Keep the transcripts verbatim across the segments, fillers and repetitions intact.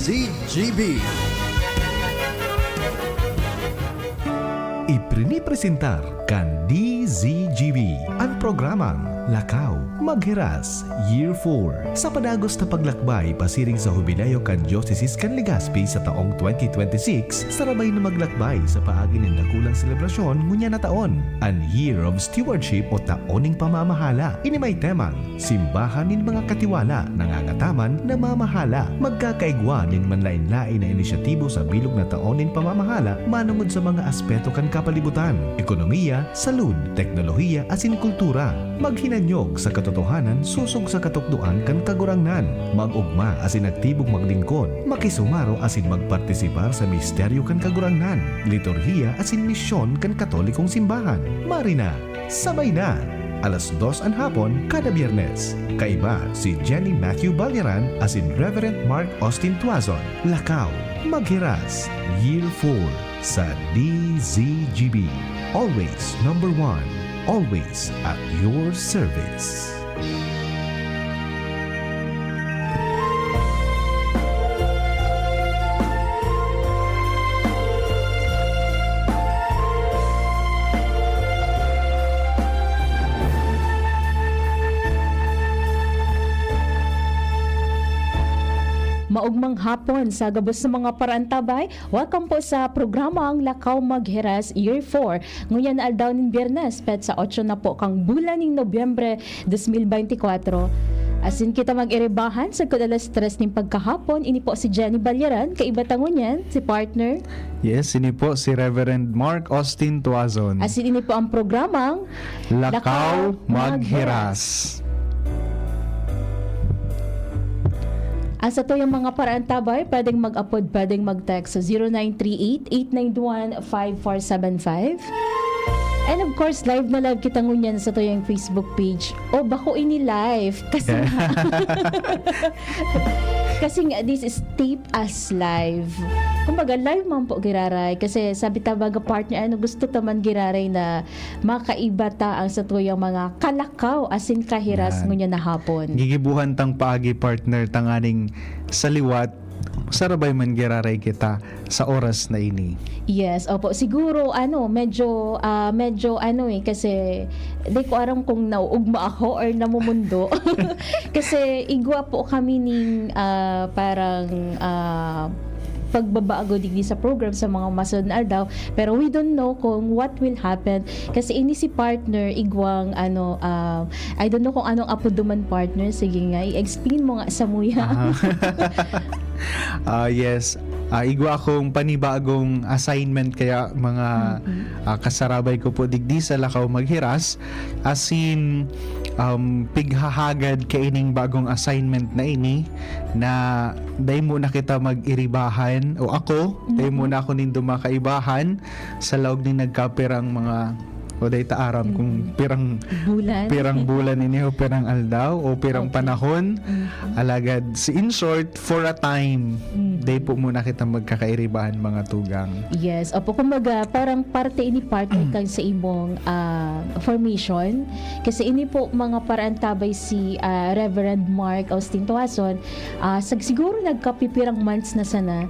Z G B. Iprinipresentar kan D Z G B an programang Lakaw Maghiras Year four. Sa padagos na paglakbay pasiring sa Hubileo kan Diocese kan Legazpi sa taong twenty twenty-six, sarabay na maglakbay sa paagi nin dakulang selebrasyon ngunyan na taon, an Year of Stewardship o Taon nin Pamamahala. Ini may temang Simbahan nin mga katiwala, nangangataman, namamahala, magkakaigwa nin manlaen-laen na inisyatibo sa bilog na taon nin pamamahala manongod sa mga aspeto kan kapalibutan, ekonomiya, salud, teknolohiya asin kultura. Maghinanyog sa katotohanan sosog sa katukdoan kan Kagurangnan. Mag-ogma asin aktibong maglingkod, makisumaro asin magpartisipar sa misteryo kan Kagurangnan, liturhiya asin misyon kan Katolikong Simbahan. Marina, Sabay na! Alas dos an hapon kada Biyernes. Kaiba si Jenny Matthew Balyaran asin Reverend Mark Austin Tuazon. Lakaw, Maghiras, Year four sa D Z G B. Always number one. Always at your service. Maogmang hapon sa gabos sa mga paraantabay. Welcome po sa programang Lakaw Maghiras Year four. Ngunyan na aldaw nin Biyernes, petsa otso na po kang bulan nin Nobyembre, dos mil beintikwatro. Asin kita mag-iribahan sagkod alas tres nin pagkahapon. Ini po si Jenny Balyaran, kaiba ta ngunyan, si partner. Yes, ini po si Reverend Mark Austin Tuazon. Asin ini po ang programang Lakaw Maghiras. Ang satuyang mga paraantabay, pwedeng mag-apod, pwedeng mag-text sa zero nine three eight, eight nine one, five four seven five. And of course, live na live kita ngunyan sa satuyang Facebook page. O, bako ini live. Kasi nga, kasi nga, this is tape as live. Kumbaga, live man po giraray. Kasi sabi ta, baga partner, ano, gusto ta man giraray na makaiba ta ang satuyang mga kalakaw asin kahiras ngunyan na hapon. Gigibuhan tang paagi, partner, tanganing sa liwat, sarabay man giraray kita sa oras na ini. Yes, opo. Siguro, ano, medyo, ah, medyo, ano eh, kasi di ko aram kung nauugma ako or namumundo. Kasi igwa po kami ning, ah, parang, ah, pagbabago digdi sa program sa mga masunod na aldaw. Pero we don't know kung what will happen. Kasi ini si partner, igwang, ano, ah, I don't know kung anong apodo man, partner. Sige nga, i-explain mo nga samuya. Aha. Ah, yes. Ah, igwa akong panibagong assignment, kaya mga, Mm-mm. ah, kasarabay ko po digdi sa Lakaw Maghiras, asin, um, pighahagad kaining bagong assignment na ini, na dai muna kita mag-iribahan, o ako, dai Mm-mm. muna ako nindo makaibahan sa laog nin nagkapirang mga, o dai ta aram kung Mm. pirang Bulan. pirang bulan ini o pirang aldaw o pirang Okay. panahon. Mm. Alagad, si-, in short, for a time, Mm. dai po muna kita magkakairibahan, mga tugang. Yes. Opo, kumbaga, parang parte ini, partner, kan sa imong, ah, formation. Kasi ini po, mga paraantabay si, ah, Reverend Mark Austin Tuason, ah, sag-, siguro nagkapipirang months na sana.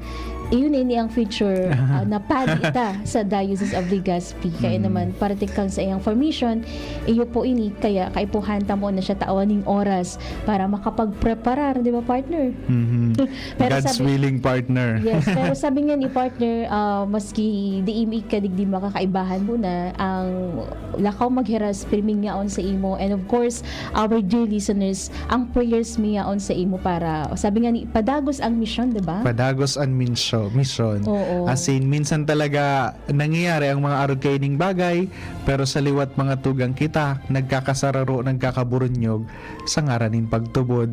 Iyon ini ang future, ah, na padi ita sa Diocese of Legazpi. Kaya Mm. naman, parte kan sa iyang formation, iyo po ini, kaya kaipuhan ta mo na siya tawan ning oras para makapagpreparar, di ba, partner? Mhm. Pero God's sabi willing, partner. Yes, pero sabi nga ni partner, ah, maski di imi ka digdi makakaibahan mo na, ang Lakaw Maghiras pirming yaon sa imo. And of course, our dear listeners, ang prayers mi yaon sa imo para, sabi nga ni, padagos ang misyon, di ba? Padagos ang minsyo-, misyon. Oo. As in, minsan talaga nangyayari ang mga arog kaining bagay, pero sa liwat mga tugang kita, nagkakasararo, nagkakaburunyog sa ngaran nin pagtubod.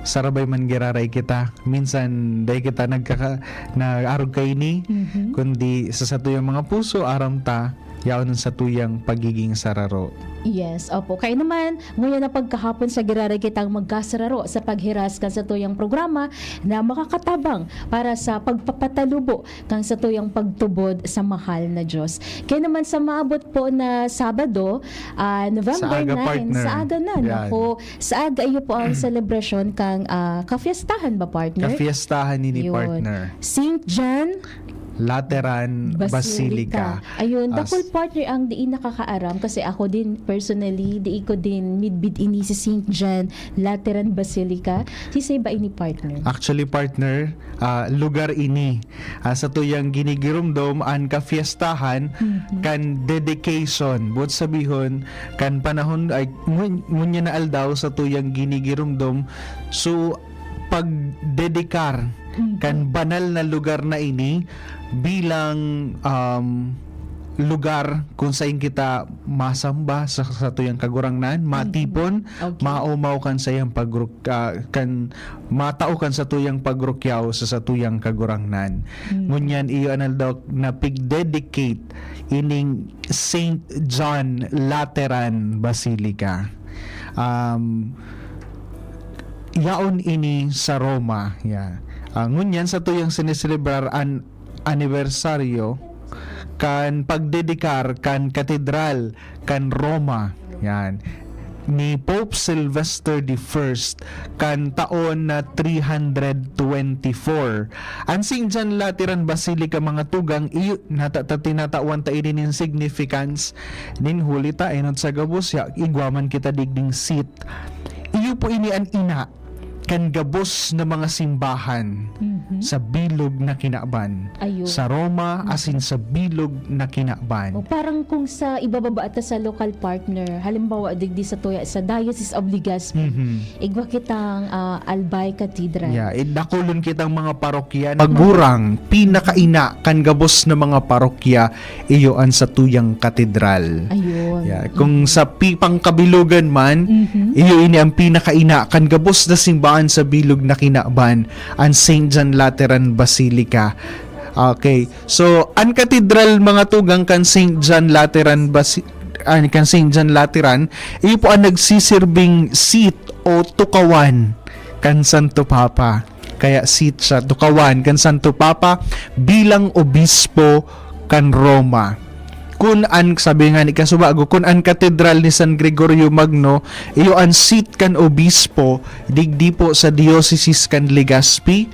Sarabay man giraray kita. Minsan, dai kita nagkaka-, nag-arog kaini, Mhm. kundi sa satuyang mga puso, aram ta, yaon sa tuyang pagiging sararo. Yes, opo. Kaya naman, ngunyan na pagkahapon sa giraray kitang magkasararo sa paghiras kan sa tuyang programa na makakatabang para sa pagpapatalubo kan sa tuyang pagtubod sa mahal na Diyos. Kaya naman sa maabot po na Sabado, ah, November Sa aga, nine, partner. Sa aga na, Yan. Nako, sa aga iyo po ang selebrasyon kang ah, kafiestahan ba, partner? Kafiestahan ini, Yun. Partner. Saint John Lateran Basilica. Ayun, As- dakul, partner, ang diin nakakaaram kasi ako din personally, di ko din midbid ini si Saint John Lateran Basilica. Si ba ini, partner? Actually, partner, ah, lugar ini, ah, sa tuyang ginigiromdom an kafiestahan Mhm. kan dedication. Buot sabihon, kan panahon ay ngun- ngunyan na aldaw sa tuyang ginigiromdom. So, pagdedikar Mhm. kan banal na lugar na ini bilang, um, lugar kung sain kita masamba sa, sa tuyang Kagurangnan, matipon, Okay. maomaw kan sayang pagruk-, ah, kan matao kan sa tuyang pagrukyaw sa, sa tuyang Kagurangnan. Mm. Ngunyan iyo an aldaw na pigdedicate ining Saint John Lateran Basilica. Um, yaon ini sa Roma. Yeah. Ah, ngunyan sa tuyang sineselebrar an anibersaryo kan pagdedikar kan katedral kan Roma. Yan. Ni Pope Sylvester the First kan taon na three hundred twenty-four. An Saint John Lateran Basilica, mga tugang, iyo, nata-, ta-, tinatawan ta ini nin significance nin huli ta, enot sa gabos, ya, igwa man kita digding seat. Iyo po ini an ina kan gabos na mga simbahan Mhm. sa bilog na kinaban. Ayun. Sa Roma, asin sa bilog na kinaban. O, parang kung sa ibababa ta sa local, partner, halimbawa, digdi sa tuya, sa Diocese of Legazpi, Mhm. igwa kitang ah, Albay Cathedral. Yeah, eh, dakulon kitang mga parokya. Magurang, pinakaina kan gabos na mga parokya, iyo an sa tuyang katedral. Ayun. Yeah, kung sa pi-, pangkabilogan man, Mhm. iyo ini ang pinakaina kan gabos na simbahan sa bilog na kinaban, an Saint John Lateran Basilica. Okay. So, an katedral, mga tugang, kan Saint John Lateran Basi-, an, kan Saint John Lateran, iyo po ang nagsisirbing seat o tukawan kan Santo Papa. Kaya seat siya, tukawan kan Santo Papa bilang obispo kan Roma. Kun an, sabi nga ni kasubago, kun an katedral ni San Gregorio Magno, iyo an seat kan obispo, digdi po sa diocese kan Legazpi,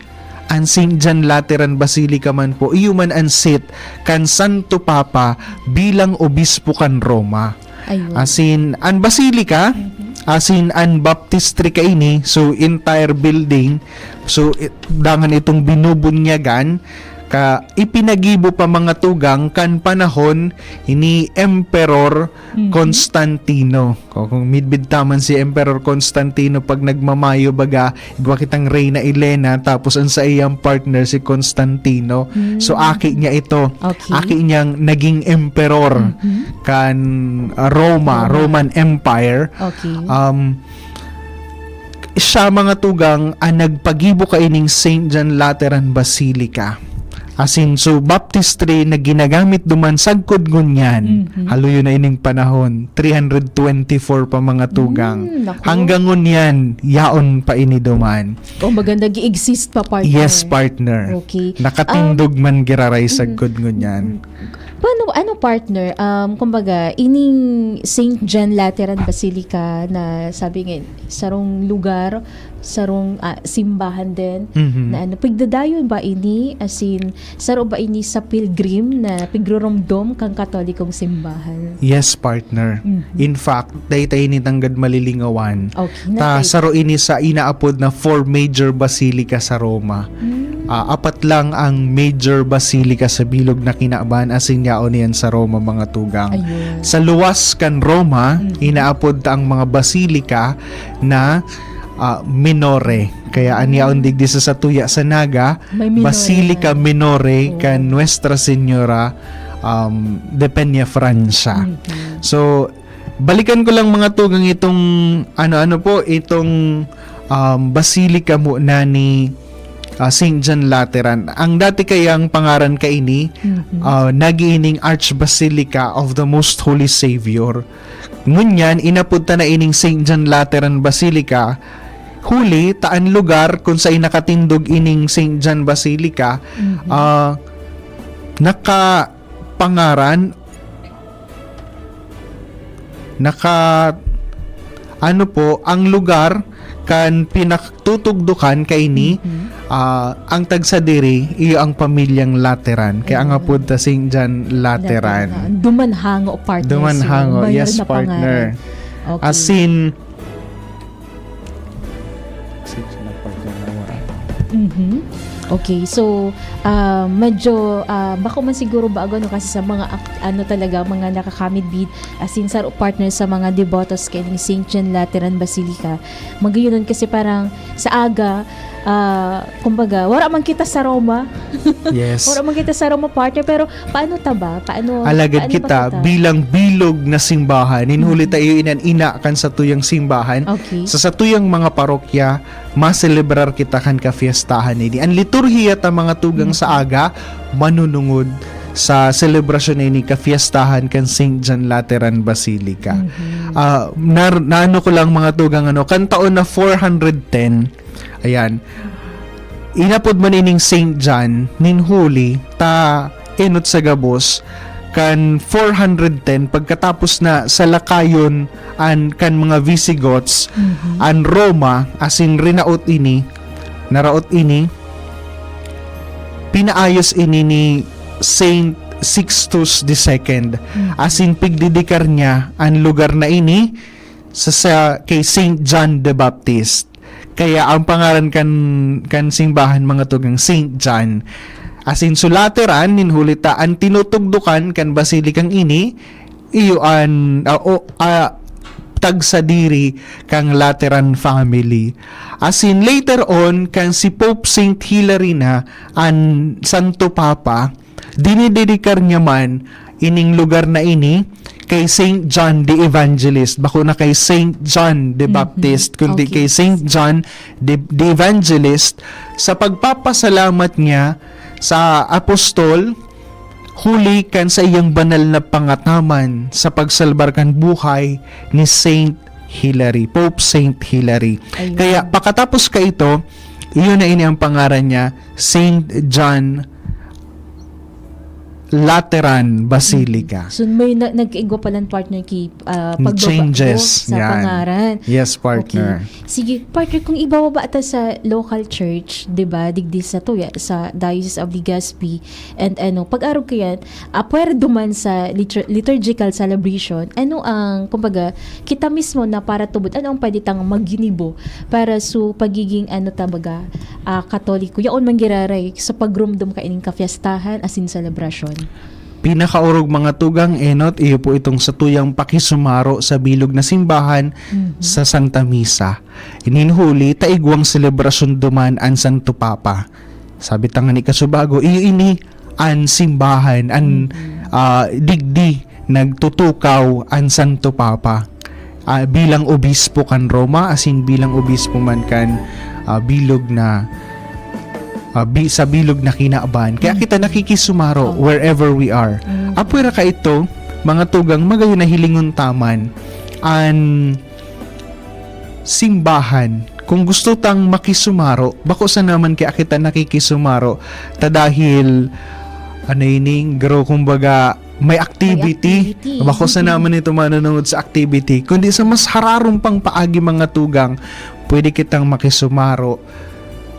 an Saint John Lateran Basilica man po, iyo man an seat kan Santo Papa bilang obispo kan Roma. Ayun. Asin, an basilica, Mhm. asin an baptistry kaini, so entire building, so it, dangan itong binubunyagan, ka ipinagibo pa, mga tugang, kan panahon ni Emperor Mhm. Constantino. Kung, kung midbid ta man si Emperor Constantino pag nagmamayo, baga, igwa kitang Reyna Elena, tapos ang sa iyang partner si Constantino. Mm. So, aki niya ito. Okay. Aki niyang naging emperor Mhm. kan, uh, Roma, Roma. Roman Empire. Okay. Um, siya, mga tugang, ang nagpagibo kaining Saint John Lateran Basilica. Asin, so, baptistry na ginagamit duman sagkod ngunyan. Mhm. Haluyo na ining panahon, three hundred twenty-four pa, mga tugang. Mm, naku. Hanggang ngunyan, yaon pa ini duman. Kumbaga, nag-exist pa, partner. Yes, partner. Okay. Nakatindog Um, man giraray mm, sagkod ngunyan. Paano, ano, partner? Um, kumbaga, ining Saint John Lateran Basilica na sabi nga, sarong lugar, sarong ah, simbahan din, Mhm. na ano, pigdadayon ba ini? As in, saro ba ini sa pilgrim na pigrurumdom kang Katolikong simbahan? Yes, partner. Mhm. In fact, dahil tayo ini tanggad malilingawan. Okay. Ta, Natay- saro ini sa inaapod na four major basilica sa Roma. Mm. Ah, apat lang ang major basilica sa bilog na kinaban, asin yaon niyan sa Roma, mga tugang. Ayun. Sa luwas kan Roma, Mhm. inaapod ta ang mga basilica na ah, minore. Kaya an yaon digdi sa satuya sa Naga, May minore Basilica yan. Minore Oo. kan Nuestra Señora, um, de Peñafrancia. Mhm. So, balikan ko lang, mga tugang, itong ano-ano po, itong, um, basilica mo na ni ah, Saint John Lateran. Ang dati kayang pangaran kaini, Mhm. ah, naging Archbasilica of the Most Holy Savior. Ngunyan, inapod ta na ining Saint John Lateran Basilica, huli ta an lugar kun saen nakatindog ining Saint John Basilica, Mhm. ah, nakapangaran, naka, ano po, ang lugar kan pinatutugdokan kaini, Mhm. ah, ang tagsadiri, iyo ang pamilyang Lateran. Kaya ang Ayun. apod ta Saint John Lateran. Lateran. Duman hango, partner. Duman So, hango. mayor Yes, na partner. pangaran. Okay. As in, Sige, sige, partner, nawara. Mhm. Okay, so, ah, medyo, ah, bako man siguro bago, no, kasi sa mga ak-, ano talaga, mga nakakamidbid, as in, sa partner sa mga debotos kay ning Saint John Lateran Basilica. Magayon nun kasi parang sa aga, ah, kumbaga, wala man kita sa Roma. Yes. Wala man kita sa Roma, partner, pero paano ta ba? Paano, Alagad paano ba kita, kita? bilang bilog na simbahan, nin huli Mhm. ta iyo inan ina kan satuyang simbahan, Okay. sa satuyang mga parokya, maselebrar kita kan kafiestahan ini. An liturhiya ta, mga tugang, sa Mhm. aga, manunungod sa selebrasyon na ini, kafiestahan kan Saint John Lateran Basilica. Mhm. Ah, nar-, naano ko lang, mga tugang, ano, kan taon na four hundred ten, ayan, inapod man ining Saint John nin huli ta enot sa gabos kan four hundred ten, pagkatapos na salakayon an kan mga Visigoths, Mhm. an Roma, asin rinaot ini, naraot ini, pinaayos ini ni Saint Sixtus the Second. Mhm. Asin pigdedikar niya an lugar na ini sa, sa kay Saint John the Baptist. Kaya ang pangaran kan, kan simbahan, mga tugang, Saint John. Asin so Lateran, nin huli ta an tinutugdokan kan basilikang ini, iyo an, ah, o, ah, tagsadiri kan Lateran family. Asin later on, kan si Pope Saint Hilary na an Santo Papa, dinidedikar niya man ining lugar na ini kay Saint John the Evangelist, bako na kay Saint John the Mhm. Baptist, kundi Okay. kay Saint John the, the Evangelist, sa pagpapasalamat niya sa apostol, huli kan saiyang banal na pangataman sa pagsalbar kan buhay ni Saint Hilary, Pope Saint Hilary. Ayun. Kaya pakatapos kaito, iyon na ini ang pangaran niya, Saint John Lateran Basilica. So, may na-, nagkaigwa palang, partner, ki-, ah, May pagbabago changes, sa yan. pangaran. Yes, partner. Okay. Sige, partner, kung ibababa ta sa local church, di ba, digdi sa tuya, sa Diocese of Legazpi, and ano, pag-arog ko yan, ah, pwede duman sa litur-, liturgical celebration, ano ang, kumbaga, kita mismo na para tubod, ano ang pwede tang maginibo para sa pagiging, ano, tabaga, ah, Katoliko? Yaon man giraray sa pagrumdom kaining kafiestahan asin selebrasyon. Pinakaorog, mga tugang, enot, iyo po itong satuyang pakisumaro sa bilog na simbahan Mhm. sa Santa Misa. Ininhuli ta igwang selebrasyon duman an Santo Papa. Sabi ta ngani kasubago, iyo ini an simbahan, an, Mhm. ah, digdi nagtutukaw an Santo Papa, ah, bilang obispo kan Roma, asin bilang obispo man kan, ah, bilog na, ah, bi-, sa bilog na kinaban. Kaya Mhm. kita nakikisumaro Oh. wherever we are. Mhm. Apwera kaito, mga tugang, magayon na hilingon ta man an simbahan. Kung gusto tang makisumaro, bako sana man kaya kita nakikisumaro, ta dahil, ano ining, garo, kumbaga, may activity. May activity. Bako sana man ito manunungod sa activity, kundi sa mas hararong pang paagi, mga tugang, pwede kitang makisumaro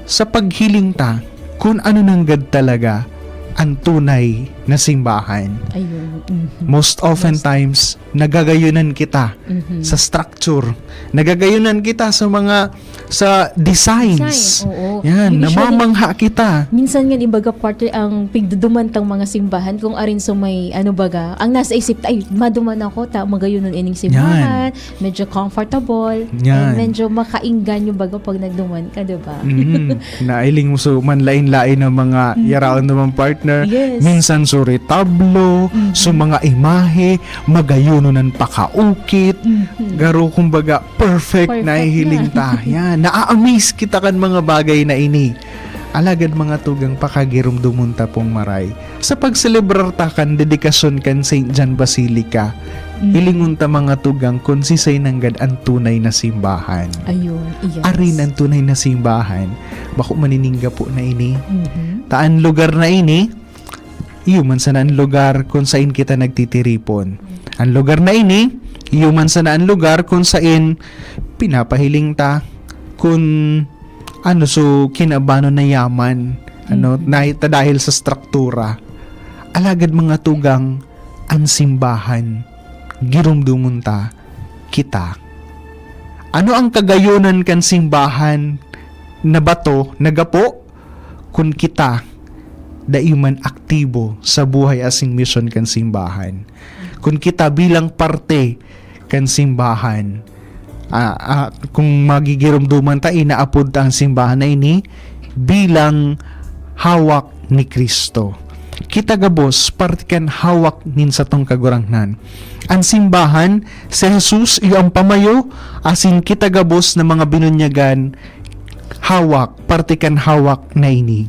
sa paghiling ta kun ano nanggad talaga ang tunay na simbahan. Ayun. Mhm. Most oftentimes, nagagayunan kita Mhm. sa structure. Nagagayunan kita sa mga, sa designs. Design, oo. Yan, Usually, namamangha kita. Minsan nga, ibaga, partner, ang pigduduman tang mga simbahan, kung arin sa may, ano baga, ang nasa isip ta, "Ay, maduman ako, ta, magayunon ining simbahan, Yan. medyo comfortable, Yan. and medyo makainggan yung baga pag nagduman ka," di ba? Mm. Nailing mo sa manlain-lain na mga Mhm. yaraon naman, partner. Yes. Minsan sa retablo, Mhm. sa mga imahe, magayunon an pakaukit. Mhm. Garo, kumbaga, perfect Perfect na hihiling na. ta. Yan. Naa-amaze kita kan mga bagay na ini. Alagad mga tugang, pakagiromdomon ta pong maray. Sa pagselebrar ta kan dedikasyon kan Saint John Basilica, Mm. hilingon ta mga tugang kun sisay nanggad an tunay na simbahan. Ayun, yes. Arin an tunay na simbahan. Bako man ining gapo na ini. Mhm. Ta an lugar na ini, iyo man sana an lugar kun sain kita nagtitiripon. An lugar na ini, iyo man sana an lugar kun sain pinapahiling ta kun ano, so, kinabanon na yaman, ano, Mhm. na, ta dahil sa struktura. Alagad mga tugang, an simbahan, giromdomon ta, kita. Ano ang kagayonan kan simbahan na bato, na gapo, kun kita dai man aktibo sa buhay asin misyon kan simbahan? Kun kita bilang parte kan simbahan, ah, ah, kung magigiromdoman ta, inaapod ta ang simbahan na ini bilang hawak ni Cristo. Kita gabos parte kan hawak nin satong Kagurangnan. An simbahan, si Jesus, iyo an pamayo, asin kita gabos na mga binunyagan, hawak, parte kan hawak na ini.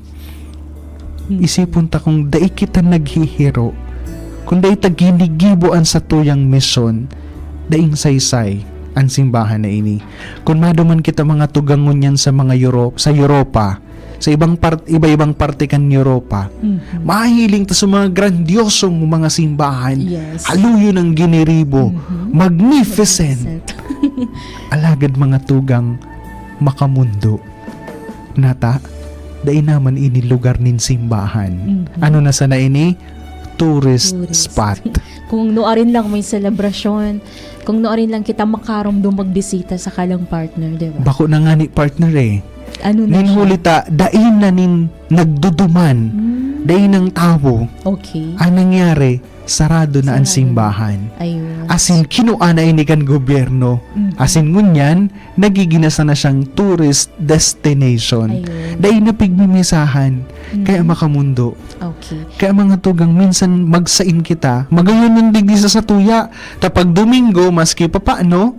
Hmm. Isipon ta kung dai kita naghihiro, kung dai ta ginigibo an satuyang misyon, daing saysay an simbahan na ini. Kun maduman kita mga tugang ngunyan sa mga Euro-, sa Europa, sa ibang part-, iba-ibang parte kan Europa, Mhm. mahiling ta sa mga grandiosong mga simbahan, Yes. haluyon ang giniribo, Mhm. magnificent. Alagad mga tugang, makamundo. Nata, dai naman ini lugar nin simbahan. Mhm. Ano na sana ini? Tourist, Tourist. Spot. Kung nuarin lang may selebrasyon, kung nuarin lang kita makaromdom magbisita sa kalang partner, di ba? Bako na nga ni partner eh. Ano na Nin siya? huli ta, dai na nin nagduduman. Hmm. Dai nang tawo. Okay. Ang nangyari, sarado na ang Sarado. Simbahan. Ayun. Asin, kinua na ini kan gobyerno. Mhm. Asin ngunyan, nagigin na sana siyang tourist destination. Ayun. Dai na pigmimisahan. Mhm. Kaya makamundo. Okay. Kaya mga tugang, minsan magsain kita. Magayon nun digdi sa satuya. Ta pag Domingo, maski papaano,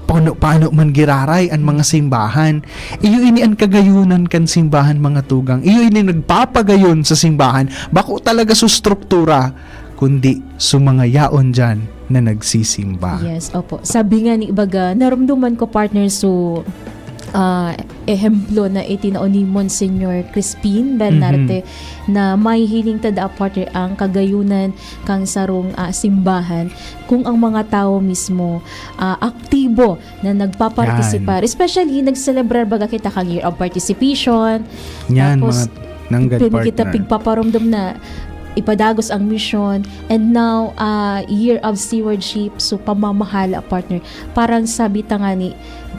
paano, paano man giraray an mga simbahan. Iyo ini an kagayonan kan simbahan, mga tugang. Iyo ini nagpapagayon sa simbahan. Bako talaga sa struktura, kundi sa mga yaon diyan na nagsisimba. Yes, opo. Sabi nga ni baga, narumduman ko, partner, so ah, ehemplo na itinao ni Monsignor Crispin Bernarte, na mahihiling ta daa, partner, ang kagayunan kan sarong ah, simbahan kung ang mga tawo mismo ah, aktibo na nagpapartisipar. Especially, nagselebrar baga kita kan Year of Participation. Yan, Tapos, mga nanggad, pwede kita partner. pigpaparomdom na ipadagos ang misyon. And now, ah, Year of Stewardship. So, pamamahala, partner. Parang sabi ta nga ni,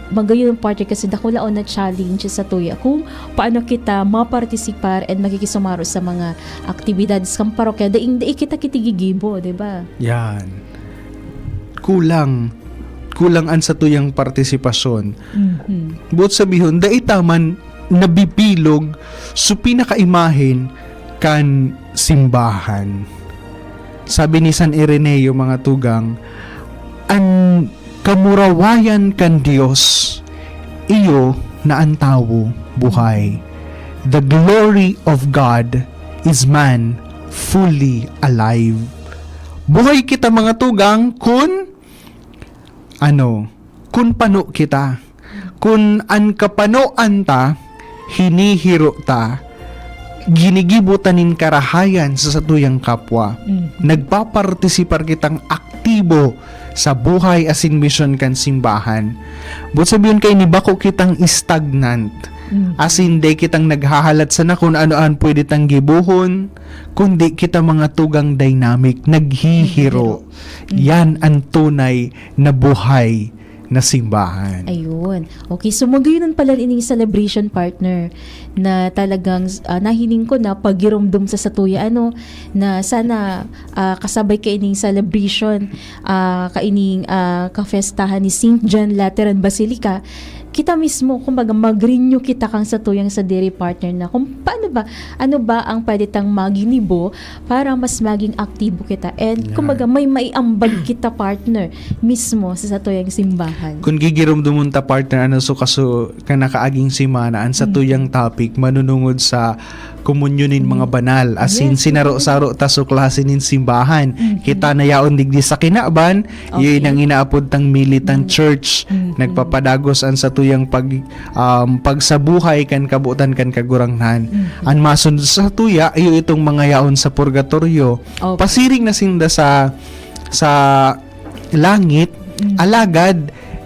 magayon, partner, kasi dakulaon na challenge sa tuya kung paano kita mapartisipar and makikisumaro sa mga aktibidades kan parokya. Daing, dai kita kitigigibo, di ba? Yan. Kulang. Kulang an satuyang partisipasyon. Mhm. Buot sabihon, dai ta man nabibilog sa pinakaimahen kan simbahan. Sabi ni San Ireneo, mga tugang, an kamurawayan kan Dios, iyo na an tawo buhay. The glory of God is man fully alive. Buhay kita, mga tugang, kun ano, kun pano kita. Kun an kapanoan ta, hinihiro ta, ginigibo ta nin karahayan sa satuyang kapwa. Mhm. Nagpapartisipar kitang aktibo sa buhay asin misyon kan simbahan. Buot sabihon kaini, bako kitang stagnant. Mhm. Asin dai kitang naghahalat sana kun ano an pwede tang gibohon, kundi kita mga tugang dynamic, naghihiro. Naghihiro. Mhm. Yan ang tunay na buhay na simbahan. Ayun. Okay, so magayon pala ining celebration, partner, na talagang ah, nahiling ko na pagiromdom sa satuya, ano, na sana ah, kasabay kaining celebration, ah, kaining ah, kafestahan ni Saint John Lateran Basilica, kita mismo, kumbaga, mag-renew kita kan satuyang sadiri, partner, na kung paano ba, ano ba ang pwede tang maginibo para mas maging aktibo kita. And, Yeah. kumbaga, may maiambag kita, partner, mismo sa satuyang simbahan. Kung gigiromdomon ta, partner, ano, so kaso ka nakaaging semana, ang satuyang topic, manunungod sa komunyon nin mga banal. As in, Yes, sinaro-saro ta so klase nin simbahan. Kita na yaon digdi sa kinaban, Okay. yun ang inaapod tang militant Mm. church. Mhm. Nagpapadagos ang satuyang pag, um, pagsabuhay kan kabutan kan Kagurangnan. Mhm. Ang masunod sa satuya, iyo itong mga yaon sa purgatoryo. Okay. Pasiring na sinda sa, sa langit, Mm. alagad,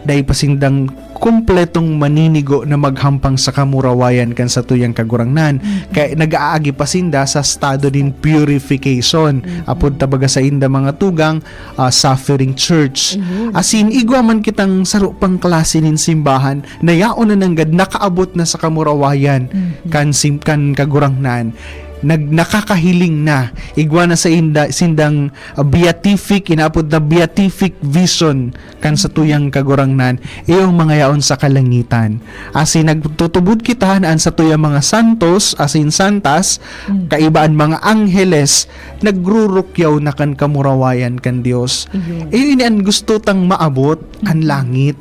dai pa sindang kumpletong maninigo na maghampang sa kamurawayan kan satuyang Kagurangnan. Mm. Kaya nag-aagi pa sinda sa estado din purification. Mm. Apod ta baga sainda mga tugang, ah, suffering church. Ayun. As in, igwa man kitang saro pang klase nin simbahan na yaon na nanggad nakaabot na sa kamurawayan Mhm. kan sim-, kan Kagurangnan. Nag-, nakakahiling na. Igwa na sa inda, sindang, ah, beatific, inaapod na beatific vision kan satuyang Kagurangnan, iyong mga yaon sa kalangitan. As in, nagtutubod kita na an satuyang mga santos, as in santas, Mm. kaiba an mga angheles, nagrurukyaw na kan kamurawayan kan Dios. Ayun. Iyo ini an gusto tang maabot, an Mm. langit.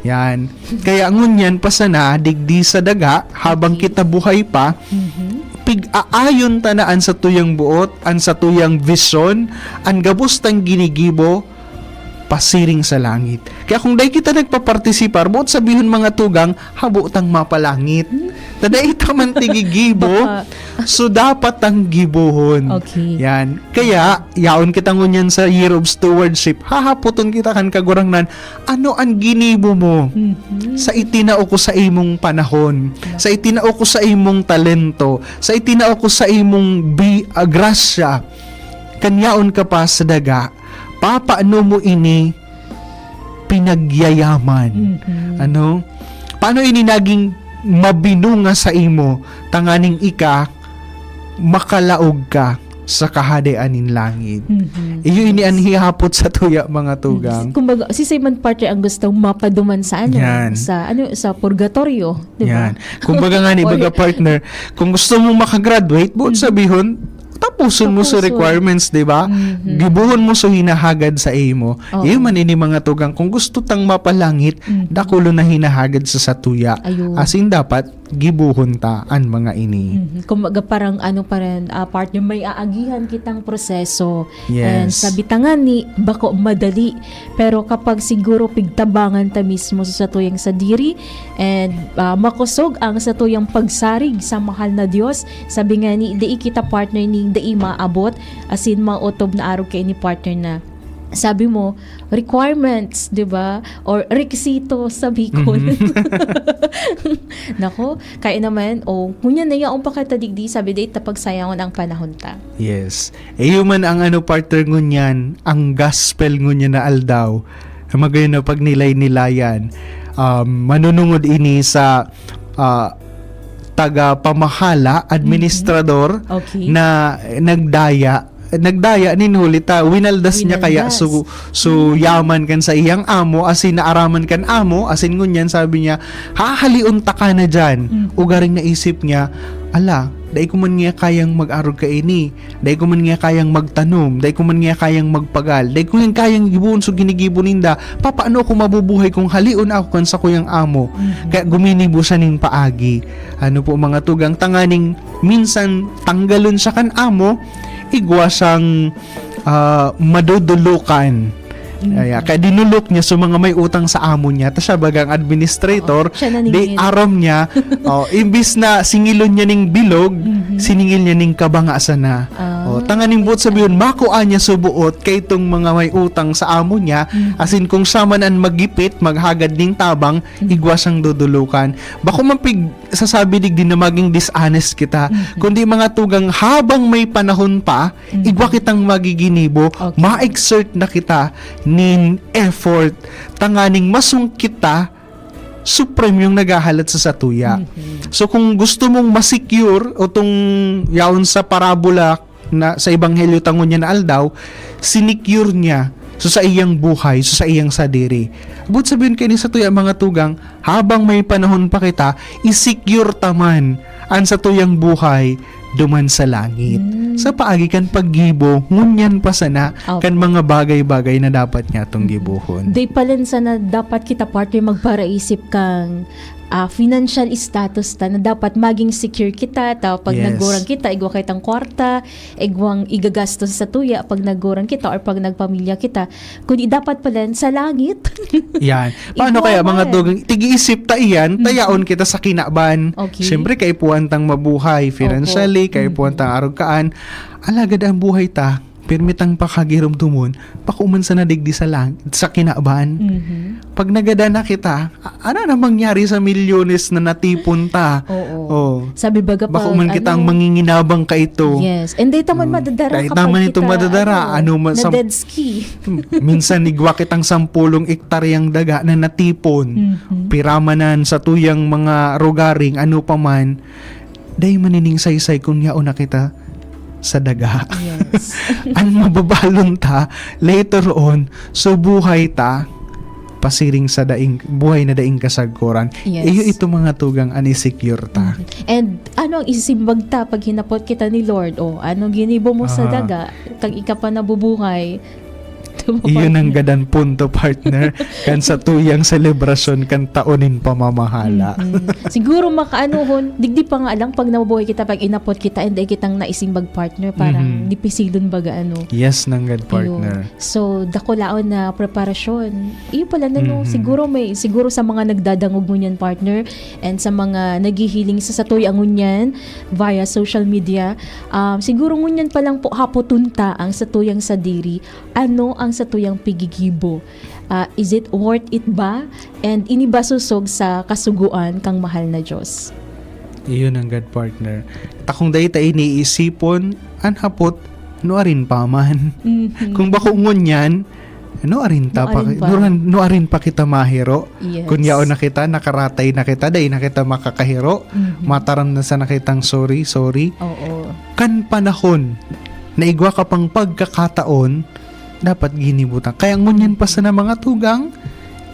Yan. Kaya ngunyan pa sana, digdi sa daga, habang Okay. kita buhay pa, Mhm. pig-aayon ta na an satuyang buot, an satuyang vision, an gabos tang ginigibo, pasiring sa langit. Kaya kung dai kita nagpapartisipar, buot sabihon, mga tugang, habo tang mapalangit. Ta dai ta man tigigibo, Baka so dapat tang gibohon. Okay. Yan. Kaya, yaon kita ngunyan sa Year of Stewardship, hahapoton kita kan Kagurangnan, ano an ginibo mo? Mhm. Sa itinao ko sa imong panahon, sa itinao ko sa imong talento, sa itinao ko sa imong bi-, ah, grasya, kan yaon ka pa sa daga, papaano mo ini pinagyayaman? Mhm. Ano? Paano ini naging mabinunga sa imo, tanganing ika makalaog ka sa Kahadean nin langit? Mhm. Iyo ini an hihapot sa tuya, mga tugang. Kumbaga, si Simon, partner, ang gustong mapaduman sa ano, Yan. sa ano, sa purgatorio, di ba? Yan. Kumbaga nga ni, Or baga, partner, kung gusto mong makagraduate, buot Mhm. sabihon, tapuson mo sa Tapuson. requirements, di ba? Mhm. Gibohon mo so hinahagad sa imo. Oo. Iyo man ini, mga tugang, kung gusto tang mapalangit, Mhm. dakulon na hinahagad sa satuya. Ayun. As in, dapat gibohon ta an mga ini. Mhm. Kumbaga, parang ano pa rin, ah, partner, may aagihan kitang proseso. Yes. And sabi ta nga ni, bako madali. Pero kapag siguro pigtabangan ta mismo sa satuyang sadiri, and, ah, makosog ang satuyang pagsarig sa mahal na Dios, sabi nga ni, dai kita, partner, ning dai maabot, as in, maotob na arog kaini, partner, na sabi mo, requirements, di ba? Or rekisito sa Bicol. Mhm. Nako, kaya naman, o, ngunyan na yaon pa kita digdi, sabi, dai ta pagsayangon ang panahon ta. Yes. E, iyo man ang ano, partner, ngunyan, ang gospel ngunyan na aldaw, na magayon na pagnilay-nilayan. Um, manunungod ini sa, ah, taga-pamahala, administrador, Okay. na nagdaya, nagdaya nin huli ta, winaldas niya kaya Winaldas. so, so yaman kan sa iyang amo, asin naaraman kan amo, asin ngunyan sabi niya, "Hahalion ta ka na dyan." Mm. Ugaring naisip niya, "Ala, dai ko man niya kayang mag-arog kaini, dai ko man niya kayang magtanom, dai ko man niya kayang magpagal, dai ko niya kayang gibohon so ginigibo ninda. Papaano ako mabubuhay kung halion ako kan sakuyang amo?" Mhm. Kaya guminibo siya nin paagi. Ano po, mga tugang, tanganing minsan tanggalon siya kan amo, igwa siyang, ah, madudulukan. Mhm. Kaya, kaya dinulok niya so mga may utang sa amo niya. Ta siya bagang administrator, Oo, siya na di ningil. Aram niya, oh, imbis na singilon niya ning bilog, Mhm. siningil niya ning kabanga sana. Ah. Oh, tanganing buot sabihon, makua niya so buot kay itong mga may utang sa amo niya. Mhm. Asin kung siya man an magipit, maghagad ning tabang, Mhm. igwa siyang dudulukan. Bako man pig sasabi digdi na maging dishonest kita. Mhm. Kundi, mga tugang, habang may panahon pa, Mhm. igwa kitang magiginibo, Okay. ma-exert na kita nin effort, tanganing masungkit ta supreme yung naghahalat sa satuya. Mhm. So, kung gusto mong ma-secure o tong yaon sa parabola na sa Ebanghelyo ta ngunyan na aldaw, sinicure niya so saiyang buhay, so saiyang sadiri. Abot sabihin kaini satuya, mga tugang, habang may panahon pa kita, i-secure ta man an satuyang buhay duman sa langit. Hmm. Sa paagi kan paggibo, ngunyan pa sana Opo. kan mga bagay-bagay na dapat niya atong gibohon. Di pa lang sana dapat kita, partner, magparaisip kang, ah, financial status ta na dapat maging secure kita, ta pag Yes. nagurang kita, igwa kitang kwarta, igwang igagastos sa tuya pag nagurang kita or pag nagpamilya kita. Kundi dapat pala sa langit. Yan. Paano Igwa kaya, mga man. tugang, tig-iisip ta iyan, Mhm. tayaon kita sa kinaban. Okay. Siyempre, kaipuhan tang mabuhay, financially, Opo. kaipuhan Mhm. tang arog kaan. Alagad ang buhay ta, pirmi tang pakagiromdomon, bako man sana digdi sa lang-, sa kinaban. Mhm. Pag nagadan na kita, a-, ano na mangyari sa milyones na natipon ta? Oo. Oh. Sabi baga Bako pag man kita ang ano, manginginabang kaito. Yes. And dito man Oh. madadara Kahit kapag naman ito kita, madadara, ano, ano, ma-, na sa dead ski. Minsan igwa kitang sampolong ektaryang daga na natipon. Mhm. Piramanan sa tuyang mga rugaring, ano pa man, dai manining saysay kun yaon na kita sa daga. Yes. An mababalon ta, later on, so buhay ta, pasiring sa daing, buhay na daing kasagkoran. Yes. Iyo ito, mga tugang, an i-secure ta. Mhm. And ano ang isisimbag ta pag hinapot kita ni Lord? O, ano ginibo mo sa Aha. daga? Kag ika pa nabubuhay? Iyo nang gadan punto, partner, kan sa tuyang selebrasyon kan Tao nin Pamamahala. Mhm. Siguro makaanohon, digdi pa nga lang pag nabubuhay kita, pag inapot kita, and dai kitang naisimbag, partner, parang Mhm. dipisilon baga, ano. Yes, nanggad, Iyo. partner. So, dakulaon na preparasyon. Iyo pala na, no? Mhm. Siguro may, siguro sa mga nagdadangog ngunyan, partner, and sa mga naghihiling sa satuya ngunyan via social media, um, siguro ngunyan pa lang po hapoton ta ang satuyang sadiri, ano ang satuyang pigigibo? Ah, is it worth it ba? And ini ba sosog sa kasugoan kang mahal na Diyos? Iyo nanggad, partner. Ta kung dai ta iniisipon, an hapot, nuarin pa man. Mhm. Kung bako ngunyan, nuarin ta pa, Nuarin pa. nuarin, nuarin pa kita mahiro. Yes. Kun yaon na kita, nakaratay na kita, dai na kita makakahiro. Mhm. Mataram na sana kitang sorry, sorry. Oo. Kan panahon na igwa ka pang pagkakataon, dapat ginibo ta. Kaya ngunyan pa sana, mga tugang,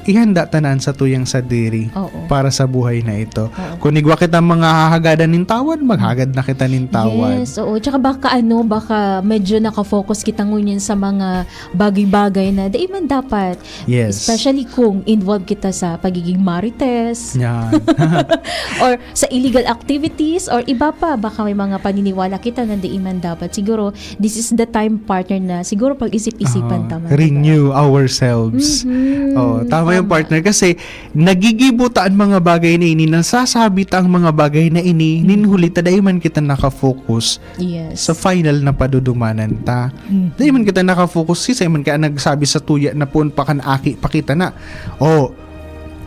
ihanda ta na an satuyang sadiri Oo. para sa buhay na ito. Oo. Kun igwa kita mga hahagadan nin tawad, maghagad na kita nin tawad. Yes, oo. Tsaka baka ano, baka medyo nakafocus kita ngunyan sa mga bagay-bagay na dai man dapat. Yes. Especially kung involved kita sa pagiging marites. Yan. Or sa illegal activities, or iba pa, baka may mga paniniwala kita na dai man dapat. Siguro, this is the time, partner, na siguro pag-isip-isipan Ah, ta man, di ba? renew ourselves. Mhm. Oh, tama yung Tama. partner. Kasi nagigibo ta an mga bagay na ini, nasasabi ta ang mga bagay na ini, Hmm. nin huli ta dai man kita nakafocus Yes. sa final na padudumanan ta. Mhm. Dai man kita nakafocus, si Simon kaya nagsabi sa tuya na poon pa kan aki pa kita na, "Oh,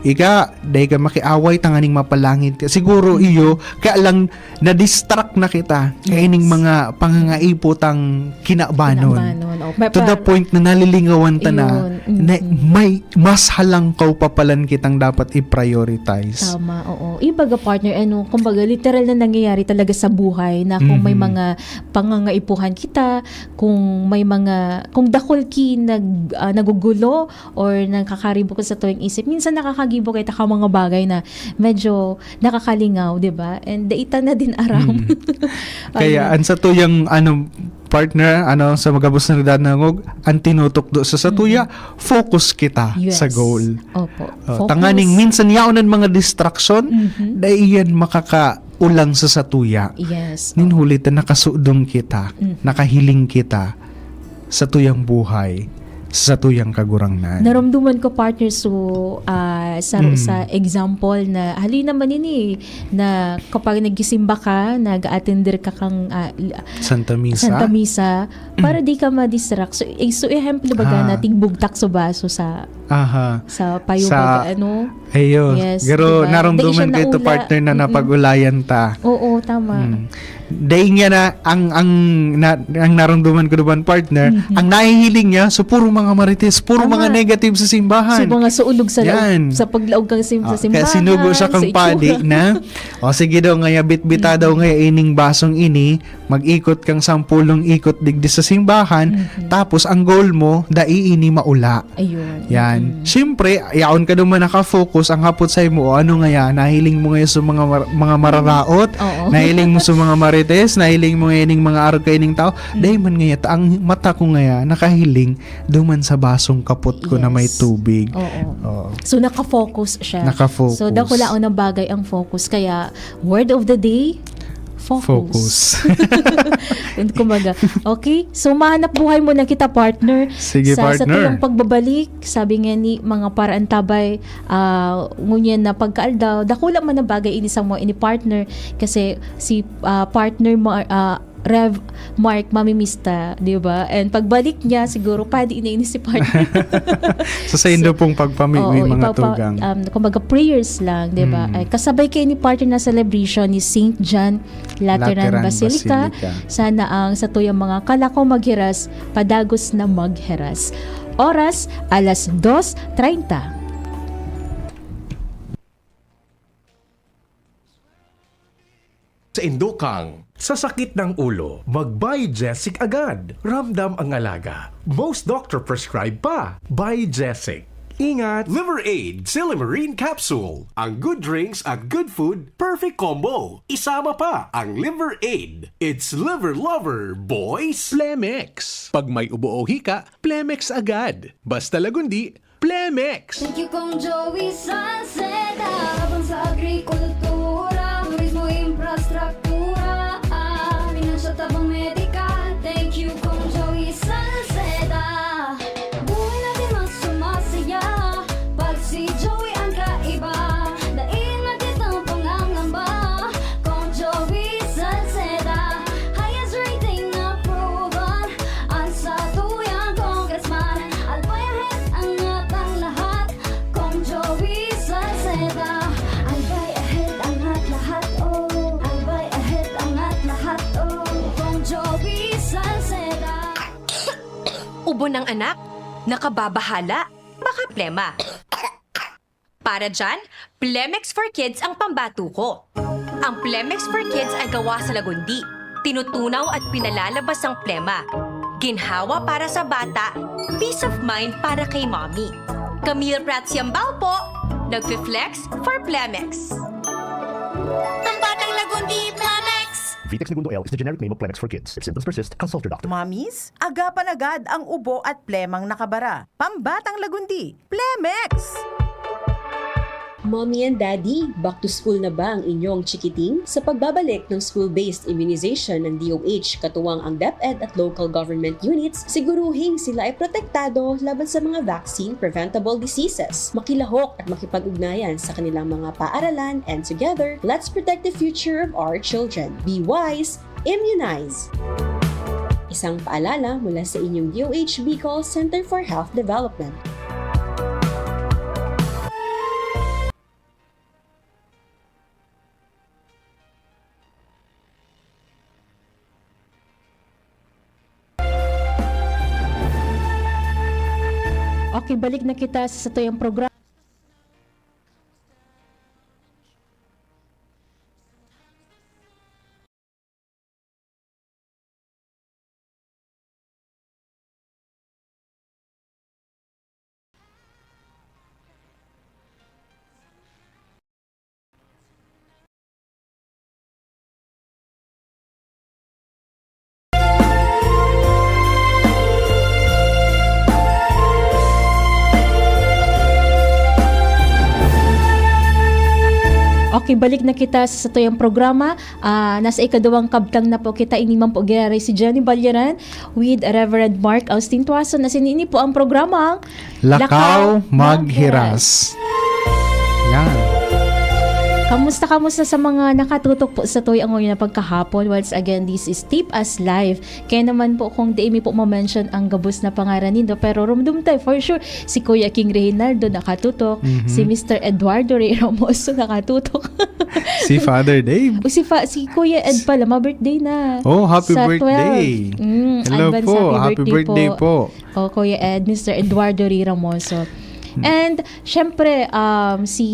ika, dai ka makiaway, tanganing mapalangit ka." Siguro Mhm. iyo, kaya lang na-distract na kita Yes. kaining mga pangangaipo tang kinabanon. Kinabanon, oh. May To the par- point na nalilingawan ta na, Yun. na Mm. may mas halangkaw pa palan kitang dapat i-prioritize. Tama, oo. Ibaga, partner, ano, kumbaga, literal na nangyayari talaga sa buhay na kung may Mhm. mga pangangaipuhan kita, kung may mga, kung dakul ki nag-, ah, nagugulo or nagkakaribok sa tuyang isip, minsan nakakagibo kita ka mga bagay na medyo nakakalingaw, di ba? And dai ta na din aram. Mm. Kaya, Ayun. an satuyang, ano, partner, ano, sa mga gabos na nagdadangog, ang tinutukdo sa satuya, Mm. focus kita Yes. sa goal. Opo. Oh, Focus. tanganing minsan yaon an mga distraction, Mhm. dai iyan makakaulang sa satuya. Yes. Nin Oo. huli ta nakasudong kita, Mhm. nakahiling kita sa tuyang buhay, sa tuyang kagurangnan. Naramdaman ko, partner, so, ah, sa, Mm. sa example na, hali naman ini, na kapag nagsisimba ka, nag-a-attender ka kang, ah, l-, Santa Misa? Santa Misa, para di ka ma-distract. So, eh, so, ehemplo baga Ah. na tigbugtak sa baso sa Aha. Sa payo Sa- pag ano. Ayun. Yes, Pero diba? narumduman Dai siya ko ito, naula. partner, na Mm-mm. napag-ulayan ta. Oo, tama. Hmm. Dahil nga na, ang, ang, na, ang narumduman ko naman, partner, Mhm. ang nahihiling niya, so puro mga marites, puro Tama. mga negative sa simbahan. So, mga suulog sa laog, Yan. sa paglaog kang sim-, sa Ah, simbahan, kaya sinugo siya kang sa padi itsura. Na, "O sige daw, ngaya bitbita daw Mhm. ngaya ining basong ini, mag-ikot kang sampulong ikot digdi sa simbahan, Mhm. tapos ang goal mo, dai ini maula." Ayun. Yan. Mm. Siyempre, yaon ka naman nakafocus, ang hapot sa imo, ano ngaya, nahiling mo ngaya sa mga mar-, mga mararaot, Oo. nahiling mo sa mga marites, nahiling mo ngaya ning mga arog kaining tao. Mm. Dahil man ngaya, ta-, ang mata ko ngaya, nakahiling, duman sa basong kapot ko na may Yes. tubig. Oo. Oo. So, nakafocus siya. Nakafocus. So, dakulaon ang bagay ang focus. Kaya, word of the day, focus. Focus. Yun, kumbaga. Okay, so mahanap buhay muna kita, partner. Sige, sa, Sa partner. tuyang pagbabalik, sabi nga ni mga paraantabay, ah, ngunyan na pagkaaldaw, dakula man ang bagay ini sa mga ini, partner. Kasi si, ah, partner mo, ah, Rev Mark, mamimista, di ba? And pagbalik niya, siguro, padi na ini si partner. Sa saindo pong pagpamiwi, Oo, mga ipapa-, tugang. Um, kumbaga, prayers lang, di ba? Hmm. Ay, kasabay kayo ni partner na celebration ni Saint John Lateran Lateran Basilica. Basilica. Sana ang satuyang mga kalako maghiras, padagos na maghiras. Oras, alas dos treinta. Sa indo kang sa sakit ng ulo, mag-Biogesic agad. Ramdam ang alaga. Most doctor prescribe pa. Biogesic. Ingat! Liver Aid, Silymarin Capsule. Ang good drinks at good food, perfect combo. Isama pa ang Liver Aid. It's Liver Lover, boys! Plemex. Pag may ubo o hika, Plemex agad. Basta Lagundi, Plemex. Thank you, Kong Joey Salceda. Tabang sa agrikultura, turismo, infrastruktura, ah, pinansyal, tabang medikal. Thank you, Kong Joey Salceda. Buhay natin mas sumasaya pag si Joey ang kaiba. Dai na kitang pangangamba. Kong Joey Salceda, highest rating na proven. Ang satuyang congressman, Albay Ahead, angat ang lahat. Kong Joey Salceda, Albay Ahead, angat lahat, oh. Albay Ahead, angat lahat, oh. Kong Joey Salceda. Ubo ng anak? Nakababahala? Baka plema. Para dyan, Plemex for Kids ang pambato ko. Ang Plemex for Kids ay gawa sa Lagundi. Tinutunaw at pinalalabas ang plema. Ginhawa para sa bata, peace of mind para kay mommy. Camille Prats Yambao po, nagfi-flex for Plemex. Pambatang Lagundi, Plemex! Vitex Negundo L is the generic name of Plemex for Kids. If symptoms persist, consult your doctor. Mommies, agapan agad ang ubo at plemang nakabara. Pambatang Lagundi, Plemex! Mommy and Daddy, back to school na ba ang inyong chikiting? Sa pagbabalik ng school-based immunization ng D O H, katuwang ang DepEd at local government units, siguruhing sila ay protektado laban sa mga vaccine-preventable diseases. Makilahok at makipag-ugnayan sa kanilang mga paaralan, and together, let's protect the future of our children. Be wise, immunize! Isang paalala mula sa inyong D O H Bicol Center for Health Development. Okay, balik na kita sa satuyang programa. Okay, balik na kita sa satuyang programa. Ah, nasa ikaduwang kabtang na po kita. Ini man po giraray si Jenny Balyaran with Reverend Mark Austin Tuason. Asin ini po ang programang Lakaw Maghiras. Yan. Kamusta, kamusta sa mga nakatutok po sa Toy ang Uyo na pagkahapon? Once again, this is Tip Us Live. Kaya naman po kung di mi po ma-mention ang gabos na pangaran nindo, pero rumdum tayo for sure. Si Kuya King Reynaldo nakatutok, Mhm. si Mister Eduardo Ray Ramoso nakatutok. Si Father Dave. O si, fa- si Kuya Ed pala, ma-birthday na. Oh, happy Sa birthday. twelve. Mm, Hello advance po. happy Happy birthday birthday po. po. O, Kuya Ed, Mister Eduardo Ray Ramoso. And, syempre, um, si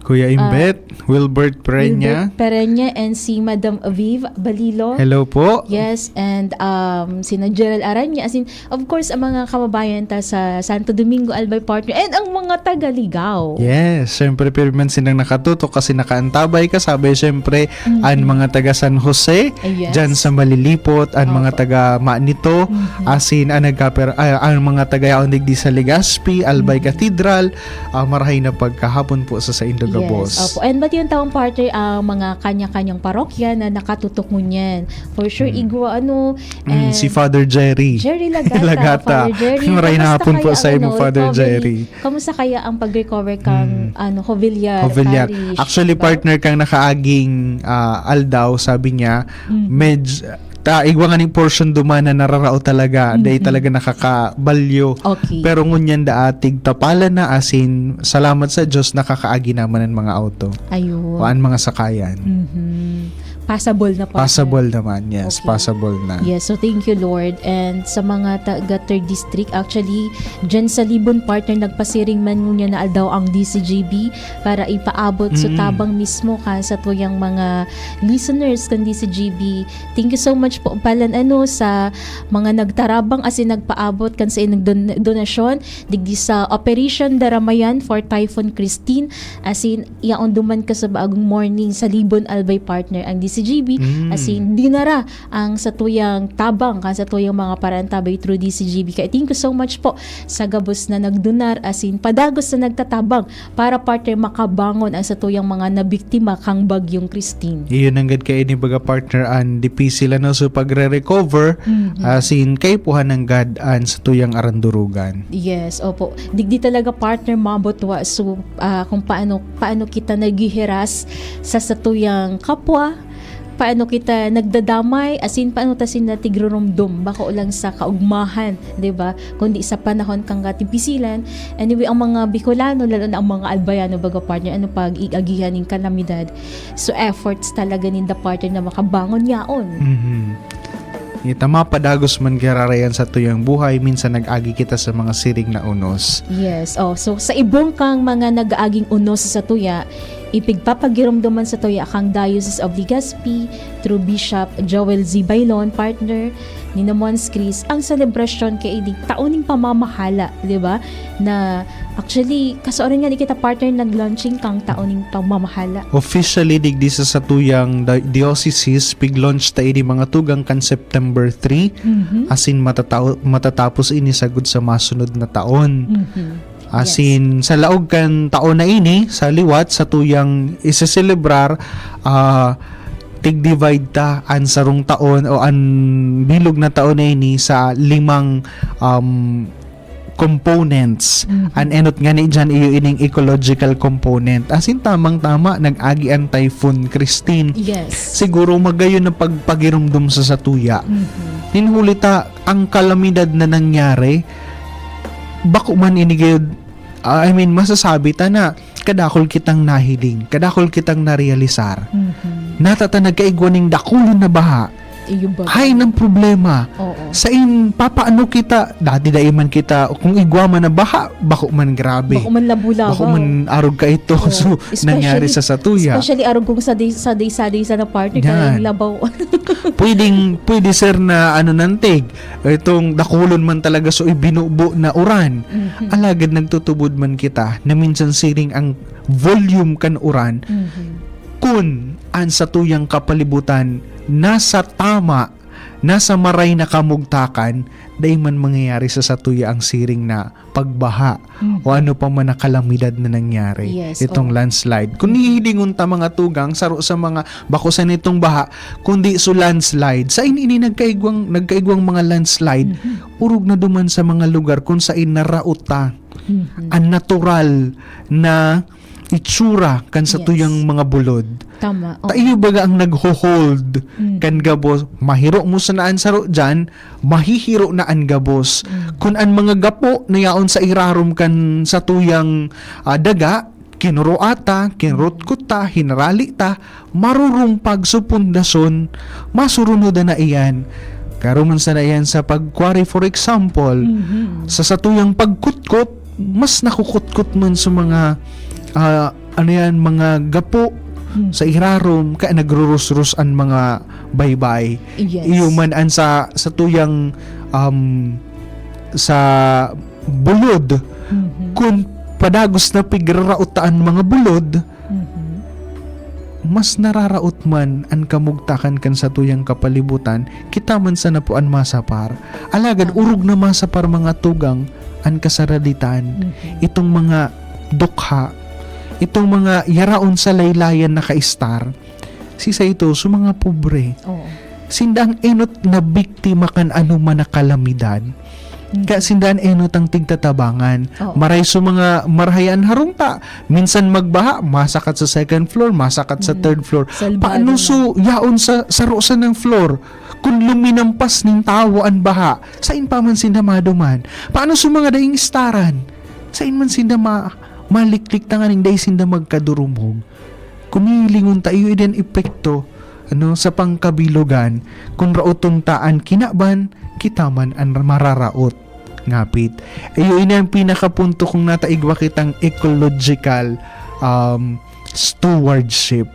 Kuya Ah, Imbet, Wilbert Pereña. Wilbert Pereña and si Madam Aviv Balilo. Hello po. Yes, and um, si Gerald Aranya. As in, of course, ang mga kababayan ta sa Santo Domingo, Albay Partner, and ang mga taga Ligao. Yes, syempre, pirmi man silang nakatutok kasi nakaantabay ka. Sabi, syempre, Mhm. ang mga taga San Jose, Ah, yes. dyan sa Malilipot, ang mga Opo. taga Manito, Mhm. asin ang nagkaper, ay, ang mga taga yaon digdi sa Legazpi, Albay Mhm. Cathedral, ah, marahay na pagkahapon po sa saindo gabos. Yes, opo. And pati yung taong partner, ang mga kanya-kanyang parokya na nakatutok ngunyan. For sure, Mm. igwa, ano, Mm, and si Father Jerry. Jerry Lagata. Lagata. Father Jerry, Maray na kamusta hapon po kaya sa ang, imo, ano, Father recovery? Jerry. Kamusta kaya ang pag-recover kang, Mm. ano, Jovillar Jovillar. Parish? Actually, Diba? partner, kang nakaaging ah, aldaw, sabi niya, Mm. medj-, ta, igwa nga ning portion duman na nararao talaga, dahil Mm-mm. talaga nakakabalyo. Okay. Pero ngunyan da atig tapalan na, asin, salamat sa Diyos, nakakaagi naman ang mga auto. Ayun. O ang mga sakayan. Mhm. Passable na, partner. Passable naman, yes, Okay. Passable na. Yes, so thank you, Lord. And sa mga taga third District, actually, dyan sa Libon, partner, nagpasiring man ngunyan na aldaw ang D C G B para ipaabot sa Mm. tabang mismo kan satuyang mga listeners kan D C G B. Thank you so much po, palan, ano, sa mga nagtarabang asin nagpaabot kan saindong don-, donasyon digdi sa Operation Daramayan for Typhoon Christine. Asin, yaon duman ka sa bagong morning sa Libon, Albay, partner, ang D C G B. Mm. Asin, dinara ang satuyang tabang kan satuyang mga paraantabay through D C G B. Kaya thank you so much po sa gabos na nagdonar, asin padagos na nagtatabang para, partner, makabangon ang satuyang mga nabiktima kang Bagyong Christine. Iyon nanggad kaini, baga, partner, an dipisil, ano, so pagre-recover, Mhm. asin kaipuhan nanggad an satuyang arandurugan. Yes, opo. Digdi talaga, partner, mabutwa. So, ah, kung paano, paano kita naghihiras sa satuyang kapwa, paano kita nagdadamay, asin paano ta sinda tigrurumdom, bako lang sa kaugmahan, di ba? Kundi sa panahon kang katipisilan. Anyway, ang mga Bicolano, lalo na ang mga Albayano, baga, partner, ano pag-iiagihan ning kalamidad. So, efforts talaga ninda, partner, na makabangon yaon. Mhm. Ita, mapadagos man giraray an satuyang buhay, minsan nag-agi kita sa mga siring na unos. Yes. Oh, so sa ibong kang mga nag-aaging unos sa satuya, ipigpapagiromdoman satuya kang Diocese of Legazpi through Bishop Joel Z Bailon, partner ni Namons Chris, ang selebrasyon kay ining taon ning pamamahala, di ba? Na actually, kasuaran nga ni kita, partner, nag-launching kang taon ning pamamahala. Officially, digdi sa satuyang di-, diocese, pig-launch ta ini, mga tugang, kan September three. Mhm. Asin matatao-, matatapos ini sagud sa masunod na taon. Mhm. Asin sa laog kan taon na ini, sa liwat, satuyang iseselebrar, ah, tig-divide ta an sarong taon o an bilog na taon na ini sa limang, um, components. Mhm. An enot ngani diyan, iyo ining ecological component. Asin tamang-tama, nag-agi an Typhoon Christine. Yes. Siguro magayon na pagpagiromdom sa satuya. Mhm. Nin huli ta, ang kalamidad na nangyari, bako man ini gayud, ah, I mean, masasabi ta na kadakul kitang nahiling, kadakul kitang narealisar. Mhm. Nata ta nagkaigwa ning dakulon na baha. Iyo ba? Hay nang problema. Oo. Sain, papaano kita, dati dai man kita, kung igwa man na baha, bako man grabe. Bako man labo-labaw. Bako man arog ka ito. Oo. So, Especially, nangyari sa satuya. Especially arog kung sa day, sa day, sa day sa na partner, Yan. kaya labaw. Pwedeng, pwede, sir, na ano nantig, itong dakulon man talaga so ibinubo na uran. Mhm. Alagad nagtutubod man kita na minsan siring ang volume kan uran Mhm. kun an satuyang kapalibutan nasa tama, nasa maray na kamugtakan, dai man mangyayari sa satuya ang siring na pagbaha Mhm. o ano pa man na kalamidad na nangyari. Yes, Itong oo. Landslide. Kung hihilingon ta, mga tugang, saro sa mga bako sa nitong baha, kundi so landslide. Sain ini nagkaigwang, nagkaigwang mga landslide? Mhm. Orog na duman sa mga lugar kung sain naraot ta Mhm. ang natural na itsura kan Yes. satuyang mga bulod. Tama. Oo. Ta iyo baga ang nagho-hold Mm. kan gabos, mahiro mo sana an saro diyan, mahihiro na an gabos. Mm. Kun an mga gapo na yaon sa irarom kan satuyang, ah, daga, kinuroa ta, kinurutkot ta, hinarali ta, marurumpag so pundasyon, masurunodan na iyan. Karuman sana iyan sa pag-quarry, for example, Mhm. sa satuyang pagkutkot, mas nakukutkot man sa mga, ah, ano yan, mga gapo Hmm. sa irarom, kaya nagrurusrus an mga baybay. Yes. Iyo man an sa, sa tuyang, um, sa bulod, Mhm. kun padagos na pigraraot ta an mga bulod, Mhm. mas nararaot man an kamugtakan kan satuyang kapalibutan, kita man sana po an masapar. Alagad Tama. orog na masapar, mga tugang, an kasaraditan. Mhm. Itong mga dukha, itong mga yaraon sa laylayan nakaistar, sisay ito, sa mga pobre. Oo. Sinda ang enot na biktima kan anoman na kalamidad. Mhm. Kaya sinda ang enot ang tigtatabangan. Oo. Maray sa mga marahay an harong ta. Minsan magbaha, masakat sa second floor, masakat sa Mhm. third floor. Salbado Paano na. so yaon sa, sa rosa ng floor? Kun luminampas nin tawo an baha, sain pa man sinda maduman? Paano sa mga daing istaran? Sain man sinda ma-, maliklik tanganing dai sinda magkadurumog? Kun hihilingon ta, iyo iyan epekto, ano, sa pangkabilogan. Kun raoton ta an kinaban, kita man an mararaot ngapit. Iyo ini ang pinakapunto kung nata igwa kitang ecological, um, stewardship,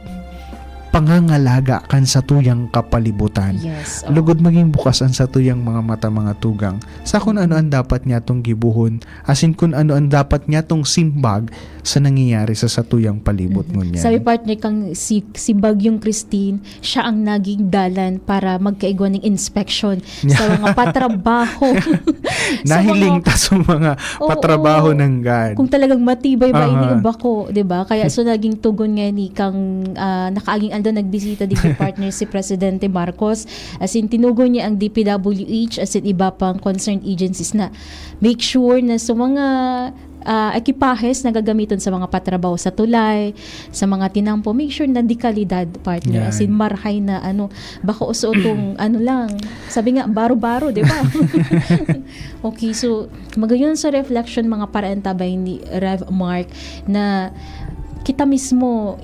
pangangalaga kan satuyang kapalibutan. Yes, oo. Lugod maging bukas an satuyang mga mata, mga tugang, sa kun ano an dapat niyatong gibohon, asin kun ano an dapat niyatong simbag sa nangyayari sa satuyang palibot Mhm. ngunyan. Sabi, partner, kang si, si Bagyong Christine, siya ang naging dalan para magkaigwa ning inspection Yeah. sa mga patrabaho. Sa Nahiling mga ta sa mga Oo. patrabaho ng God. Kung talagang matibay ba ini Aha. o bako, di ba? Kaya so naging tugon nga ni kang, ah, nakaaging aldaw nagbisita digdi, partner, si Presidente Marcos. As in, tinugon niya ang D P W H, as in, iba pang concerned agencies na make sure na sa mga, ah, ekipahes na gagamiton sa mga patrabaho sa tulay, sa mga tinampo, make sure na de kalidad, partner. As in, Yan. marhay na, ano, bako sa utong, ano lang, sabi nga, baro-baro, di ba? Okay, so, magayon sa reflection, mga paraantabay ni Rev Mark, na kita mismo,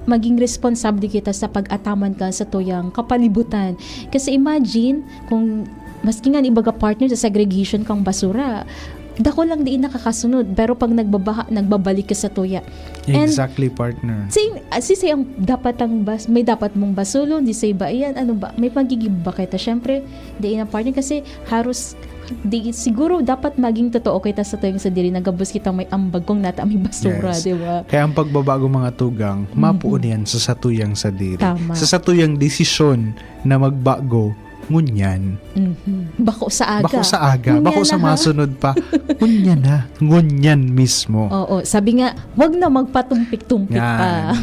maging responsable kita sa pag-ataman kan satuyang kapalibutan. Kasi imagine, kung maski nga ibaga, partner, sa segregation kang basura, dako lang di nakakasunod, pero pag nagbabaha, nagbabalik ka sa tuya. And Exactly, partner. Sing, ah, sisay ang dapat ang bas-, may dapat mong basulon, di sa iba iyan, ano ba, may pagiging baketa. Siyempre, di na, partner, kasi haros, di, siguro dapat maging totoo kita sa tuyang sadiri na gabos kitang may ambag kung nata may basura, Yes. di ba? Kaya ang pagbabago, mga tugang, Mhm. mapuon yan sa satuyang sadiri. Tama. Sa satuyang desisyon na magbago, ngunyan. Mhm. Bako sa aga. Bako sa aga, Ngunyan bako sa na, ha? masunod pa. Ngunyan na. Ngunyan mismo. Oo, sabi nga, "Wag na magpatumpik-tumpik Yan. pa."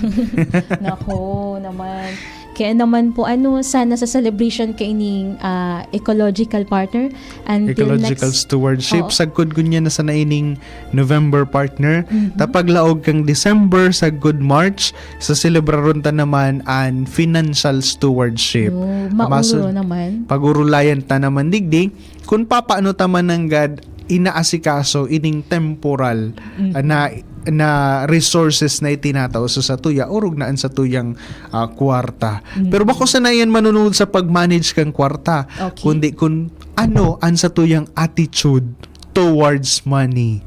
Nako naman. Kaya naman po, ano, sana sa celebration kaining, ah, ecological, partner, until Ecological next stewardship, Oo. sagkod ngunyan na sana ining November, partner. Mhm. Ta paglaog kang December, sagkod March, sa selebraron ta naman an financial stewardship. Yo, Maso-, mauro naman. pagurulayan ta naman digdi, kun papaano ta man nanggad inaasikaso ining temporal, Mhm. ah, na, na resources na itinatao sa satuya, orog na an satuyang, ah, kwarta. Mhm. Pero bako sana yan manunungod sa pag-manage kang kwarta, Okay. kundi kun ano an satuyang attitude towards money.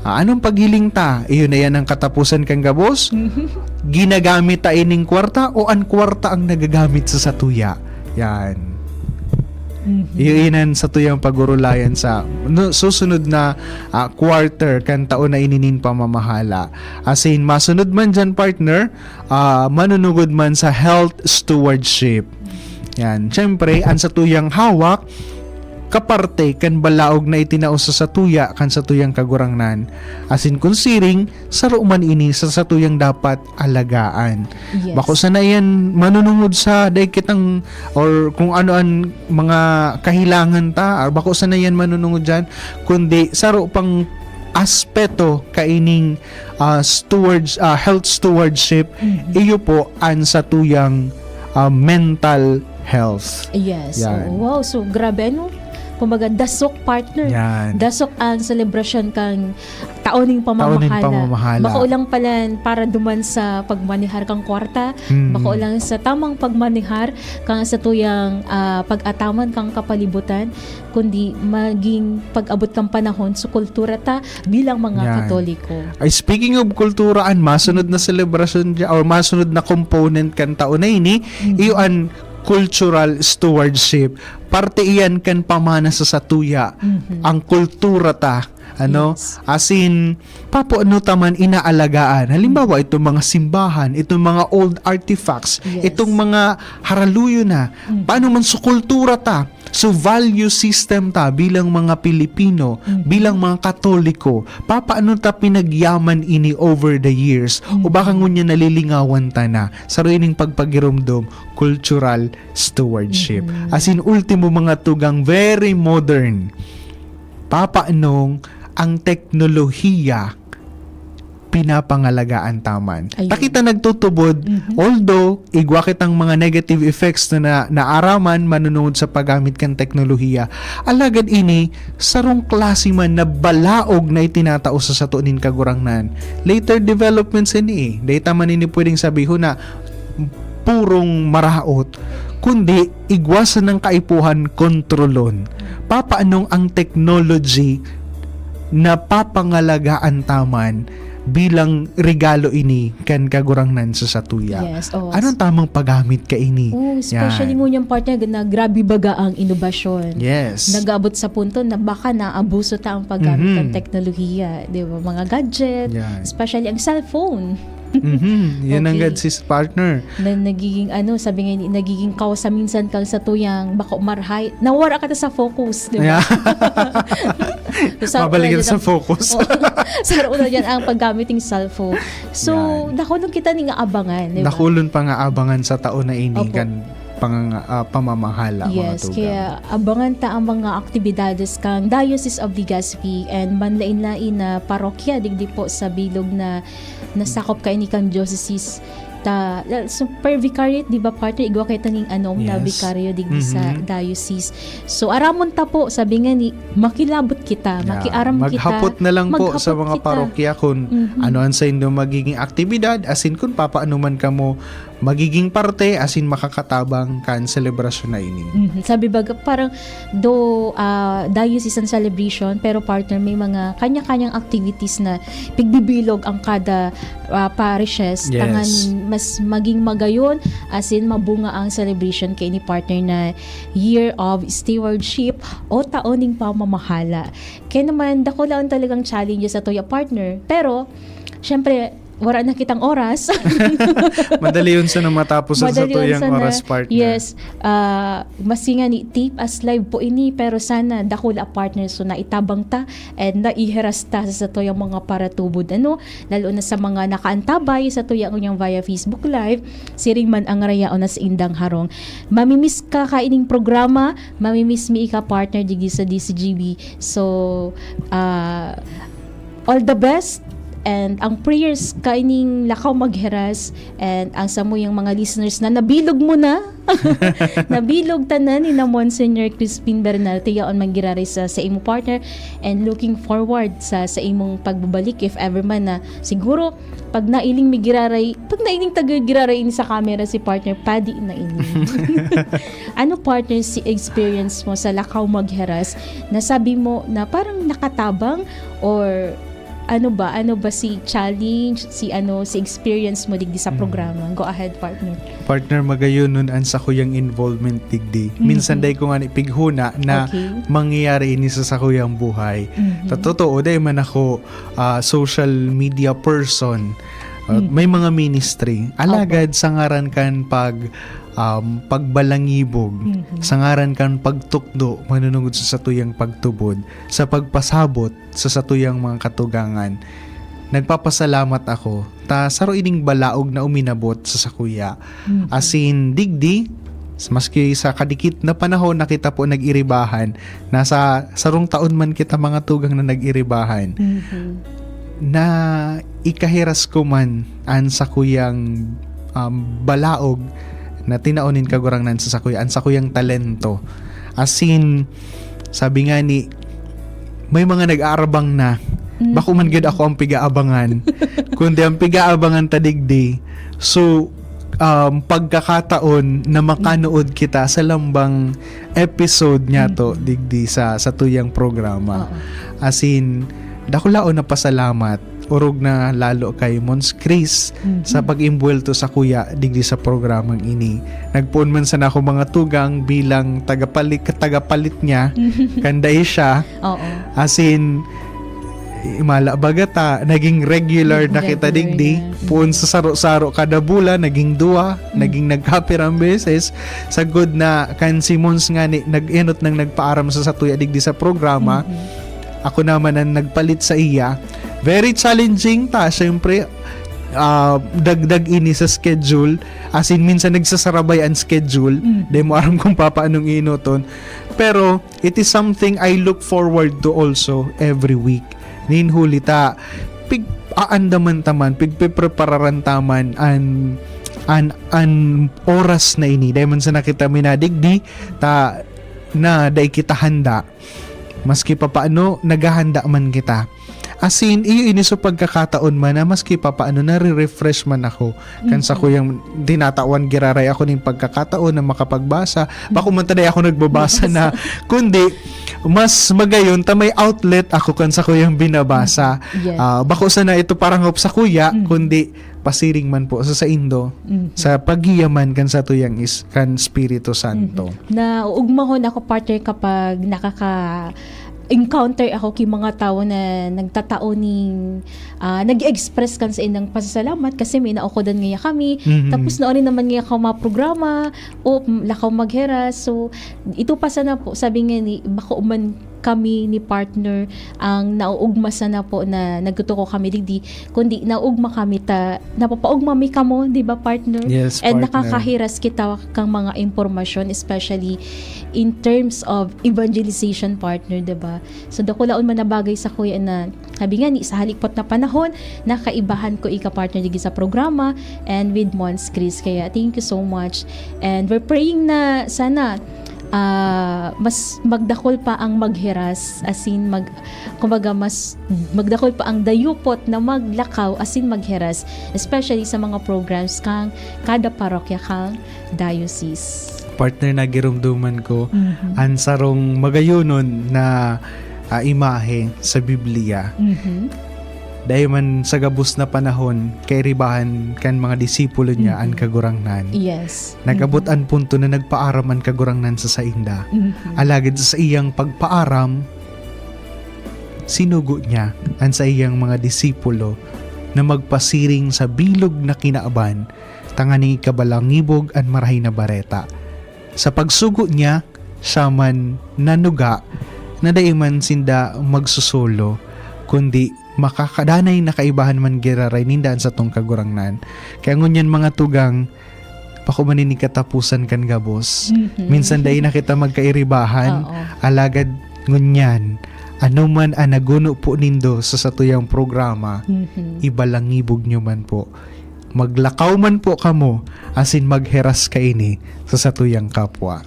Ah, anong paghiling ta? Iyon na yan ang katapusan kan gabos? Ginagamit ta ining kwarta o an kwarta ang nagagamit sa satuya? Yan. Mhm. Iyo inan satuyang pagurulayan sa, no, susunod na, ah, quarter kan taon na ini nin pamamahala. As in, masunod man dyan, partner, ah, manunugod man sa health stewardship. Yan. Siyempre, ang satuyang hawak, kaparte kan balaog na itinao sa satuya kan satuyang Kagurangnan. Asin kun siring, saro man ini sa satuyang dapat alagaan. Yes. Bako sana yan manunungod sa dai kitang or kung ano an mga kahilangan ta, or bako sana yan manunungod dyan, kundi saro pang aspeto kaining, ah, stewards ah, health stewardship, Mhm. iyo po an satuyang, ah, mental health. Yes. Yan. Oo. Wow, so grabe, ano? Kumbaga, dasok, partner. Yan. Dasok ang selebrasyon kang Taon ning Taon ning Pamamahala. Pamamahala. Bako lang palan para duman sa pagmanehar kang kwarta, Hmm. bako lang sa tamang pagmanehar kang satuyang, ah, pag-ataman kang kapalibutan, kundi maging pag-abot kang panahon sa kultura ta bilang mga Yan. Katoliko. Ay, speaking of kultura, an masunod na selebrasyon dya, or masunod na component kan taon na ini, Mhm. iyo an cultural stewardship. Parte iyan kan pamana sa satuya, Mhm. ang kultura ta, ano? Yes. As in, papaano ta man inaalagaan. Halimbawa, itong mga simbahan, itong mga old artifacts, Yes. itong mga haraluyo na. Mhm. Paano man sa kultura ta, sa value system ta bilang mga Pilipino, Mhm. bilang mga Katoliko, papaano ta pinagyaman ini over the years? O baka Mhm. ngunyan nalilingawan ta na? Saro ining pagpagiromdom, cultural stewardship. Mhm. As in, ultimo mga tugang very modern. Papaanong ang teknolohiya pinapangalagaan ta man? Ayun. Ta kita nagtutubod, Mhm. although igwa kitang mga negative effects na, na naaraman manunungod sa paggamit kan teknolohiya, alagad ini sarong klase man na balaog na itinatao sa sato nin Kagurangnan. Later developments ini eh. Dai ta man ini pwedeng sabihon na purong maraot, kundi igwa sanang kaipuhan kontrolon. Papaanong ang technology na papangalagaan ta man bilang regalo ini kan Kagurangnan sa satuya? Yes, oo. Anong tamang paggamit kaini? Oh, especially Yan. ngunyan, partner, na grabe baga ang inobasyon. Yes. Nag-abot sa punto na baka naabuso ta ang paggamit Mhm. ng teknolohiya, di ba? Mga gadget, Yan. especially ang cellphone. Mhm. Yan ang Okay. gadsis, partner. Na nagiging ano, sabi nga ni, nagiging kawasan minsan kang satuyang bako marhay. Nawara ka ta sa focus, di ba? Yeah. So, sa Mabalik una kita sa dyan ang focus. Oo. Sa una dyan ang paggamit ng cellphone. So, Yan. dako lang kita ning aabangan, di ba? Dakulon pa nga abangan sa taon na ini Opo. kan panganga-, ah, pamamahala, mga Yes, tugang. Kaya abangan ta ang mga aktibidades kang Diocese of Legazpi and manlain-lain na parokya digdi po sa bilog na nasakop kaini kang diocese. Ta, la-, so, per vicariate, di ba, partner, igwa kayo taning anom na Yes. vicario digdi sa Mhm. diocese. So, aramon ta po, sabi nga ni, makilabot kita, Yeah. makiaram kita. Maghapot na lang po Maghapot sa mga kita. parokya kung Mhm. ano ang sa inyong magiging aktibidad, as in kung papaano man kamo magiging parte, as in makakatabang kan selebrasyon na ini. Mhm. Sabi baga, parang do ah, diocesan celebration, pero, partner, may mga kanya-kanyang activities na pigbibilog ang kada ah, parishes. Yes. Tangan mas maging magayon, as in mabunga ang celebration kaini, partner, na Year of Stewardship o Taon ning Pamamahala. Kaya naman, dako lang talagang challenges sa tuya, partner. Pero, syempre, wala na kitang oras. Madali yun sa na matapos sa Madali yun satuyang sana. oras, partner. Yes. Ah, mas nga ni tape as live po ini, pero sana dakula, partner, so naitabang ta and naihiras ta sa satuyang mga paratubod, ano, lalo na sa mga nakaantabay sa tuya ngunyan via Facebook Live, siring man ang rayaon na sa indang harong. Mamimiss ka kaining programa, mamimiss mi ika, partner, digdi sa D C G B. So, ah, all the best. And ang prayers kaining Lakaw Magheras and ang samuyang mga listeners na nabilog mo na. Nabilog tanan ni na Monsignor Crispin Bernal, tiyaon man giraray sa, sa imo, partner, and looking forward sa, sa imong pagbabalik if ever man na siguro pag nailing mi giraray, pag nailing taga giraray ini sa camera si partner, padi na ini. Ano, partner, si experience mo sa Lakaw Magheras na sabi mo na parang nakatabang, or ano ba, ano ba si challenge, si ano, si experience mo digdi sa Mm. programa? Go ahead, partner. Partner, magayon nun ang sakuyang involvement digdi. Mhm. Minsan dai ko nga ni pighuna na Okay. mangyayari ini sa sakuyang buhay. Mhm. Sa totoo, dai man ako ah, social media person. Ah, Mhm. may mga ministry. Alagad sa ngaran kan pag um, pagbalangibog, Mhm. sa ngaran kan pagtukdo manunungod sa satuyang pagtubod, sa pagpasabot sa satuyang mga katugangan, nagpapasalamat ako ta saro ining balaog na uminabot sa sakuya. Mhm. Asin digdi, Maski sa kadikit na panahon na kita po nag-iribahan, nasa sarong taon man kita, mga tugang, na nag-iribahan, Mhm. na ikahiras ko man an sakuyang, um, balaog na tinao nin Kagurangnan sa sakuya, an sakuyang talento. As in, sabi nga ni, may mga nag-aarabang na. Mm. Bako man gid ako ang pigaabangan, kundi ang pigaabangan ta digdi. So, um, pagkakataon na makanood kita sa lambang episode niya to, Mm. digdi sa, sa tuyang programa. Oo. As in, dakulaon na pasalamat, orog na lalo kay Mons Chris Mhm. sa pag-imbuwelto sa kuya digdi sa programang ini. Nagpoon man sana ako, mga tugang, bilang tagapalit, tagapalit niya, kanday siya. Oo. As in, imala baga ta, naging regular na Naging kita regular digdi. na. Mm. Poon sa saro-saro kada bulan, naging duwa, Mm. naging nagkapirang beses. Sagod na kan si Mons nga ni, nag-enot nang nagpaaram sa satuya digdi sa programa. Mhm. Ako naman ang nagpalit sa iya. Very challenging ta, syempre, ah, dagdag ini sa schedule. As in, minsan nagsasarabay ang schedule. Mm. Di mo aram kung papaanong iinoton. Pero, it is something I look forward to also every week. Nin huli ta, pig-aandaman ta man, pigpeprepararan ta man an, an, an oras na ini. Dahil man sana kita minadigdi, ta, na dai kita handa. Maski papaano, naghahanda man kita. As in, iyo ini so pagkakataon man na maski papaano, nare-refresh man ako. Kan Mhm. sakuyang tinatawan, giraray ako ning pagkakataon na makapagbasa. Bako man ta dai ako nagbabasa na, Yes. kundi mas magayon ta may outlet ako kan sakuyang binabasa. Yes. Ah, bako sana ito parangop sa kuya, Mhm. kundi pasiring man po sa saindo, Mhm. sa paggiyaman kan satuyang is-, kan Espiritu Santo. Mhm. Nauugmahon ako, partner, kapag nakaka-encounter ako ki mga tawo na nagtatao ning, ah, nag-express kan saindang pasasalamat kasi may naukodan ngaya kami. Mhm. Tapos noon rin naman ngaya ako mga programa o, mm, Lakaw Magheras. So, ito pa sana po, sabi nga ni, bako man kami ni partner ang nauugma sana po na nagtutuko kami digdi, kundi naugma kami ta, napapaugma mi kamo, di ba, partner? Yes, And partner. Nakakahiras kita kang mga impormasyon, especially in terms of evangelization, partner, di ba? So, dakulaon man na bagay sa kuya na, sabi nga ni, sa halikpot na panahon, nakaibahan ko ika, partner, digdi sa programa and with Mons Chris. Kaya, thank you so much. And we're praying na sana, ah, mas magdakol pa ang magheras, as in, mag-, kumbaga, mas magdakol pa ang dayupot na maglakaw, as in, magheras, especially sa mga programs kang kada parokya kang diocese. Partner, nagirumduman ko, Mhm. an sarong magayonon na, ah, imahe sa Biblia. Mhm. Dai man sa gabos na panahon, kairibahan kan mga disipulo niya Mhm. an Kagurangnan. Yes. Nag-abot Mhm. an punto na nagpaaram an Kagurangnan sa sainda. Mhm. Alagad sa saiyang pagpaaram, sinugo niya an saiyang mga disipulo na magpasiring sa bilog na kinaban tanganing ikabalangibog an Marahay na Bareta. Sa pagsugo niya, siya man nanuga na dai man sinda magsusolo, kundi makakadanay na kaibahan man giraray ninda an satong Kagurangnan. Kaya ngunyan, mga tugang, bako man ini katapusan kan gabos. Mhm. Minsan dai na kita magkairibahan, Oo. alagad ngunyan, ano man an naguno po nindo sa satuyang programa, Mhm. ibalangibog nyo man po. Maglakaw man po kamo, asin magheras kaini sa satuyang kapwa.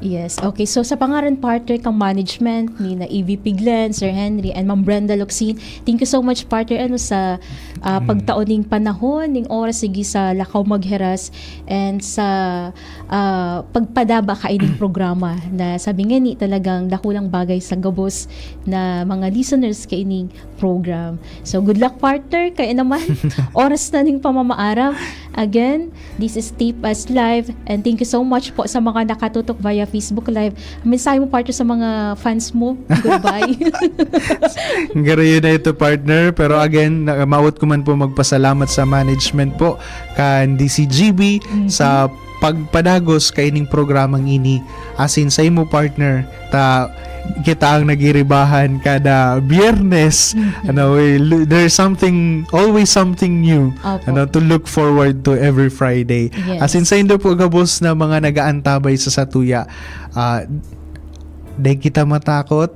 Yes. Okay. So, sa pangaran, partner, kang management, ni na E V P Glenn, Sir Henry, and Ma'am Brenda Locsin, thank you so much, partner, ano, sa, ah, Mm. pagtaon ning panahon, ning oras, sige, sa Lakaw Magheras, and sa, ah, pagpadaba kaining programa na, sabi nga ni, talagang dakulang bagay sa gabos na mga listeners kaining program. So, good luck, partner. Kaya naman, oras na ning pamamaaram. Again, this is Tape Us Live. And thank you so much po sa mga nakatutok via Facebook Live. Mensahe mo, partner, sa mga fans mo. Goodbye. Garo yun na ito, partner. Pero again, na, mawot ko man po magpasalamat sa management po kan D C G B Mhm. sa pagpadagos kaining programang ini. Asin sa imo, partner, ta kita ang nagiribahan kada Biyernes. Ano, we lo- there's something, always something new, Opo. ano, to look forward to every Friday. Yes. As in, saindo po gabos na mga nagaantabay sa satuya. Ah, dai kita matakot.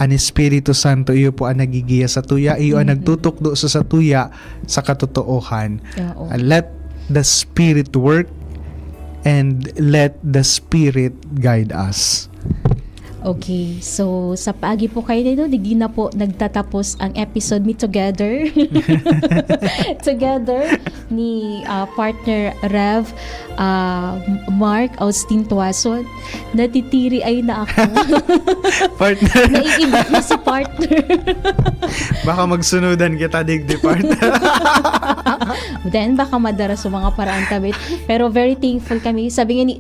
An Espiritu Santo, iyo po ang nagigiya sa tuya, iyo ang Mhm. nagtutukdo sa satuya sa katotoohan. Oo. Uh, let the Spirit work and let the Spirit guide us. Okay. So, sa paagi po kayo nito, digdi na po nagtatapos ang episode mi together. Together ni ah, partner Rev ah, Mark Austin Tuason. Natitiri ay na ako. Partner, Naiibig na si partner. baka magsunudan kita, digdi, partner. Then, baka madara sa mga paraan kami. Pero very thankful kami. Sabi nga ni,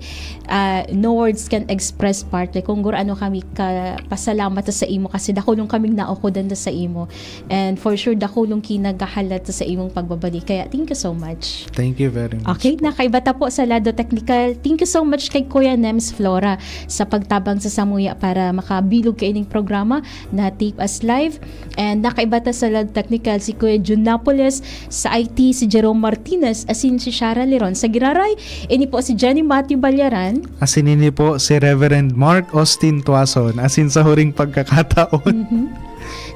ah, no words can express, partner, kung gurano kami ka pasalamat sa imo kasi dakulong kaming naukodan na sa imo. And for sure, dakulong kinagahalat sa imong pagbabalik. Kaya, thank you so much. Thank you very much. Okay, nakaiba ta po sa lado technical. Thank you so much kay Kuya Nems Flora sa pagtabang sa samuya para makabilog kaining programa na Tape Us Live. And nakaiba ta sa lado technical si Kuya Jun Napoles, sa I T si Jerome Martinez, asin si Shara Leron. Sa Giraray, ini po si Jenny Matthew Balyaran. Asin ini po si Reverend Mark Austin Tuason, asin sa huring pagkakataon. Mhm.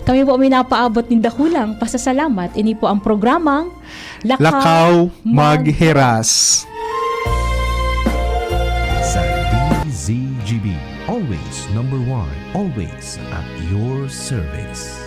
Kami po minapaabot nin dakulang pasasalamat. Ini po ang programang Lakaw, Lakaw Mag- Maghiras. Sa D Z G B, always number one, always at your service.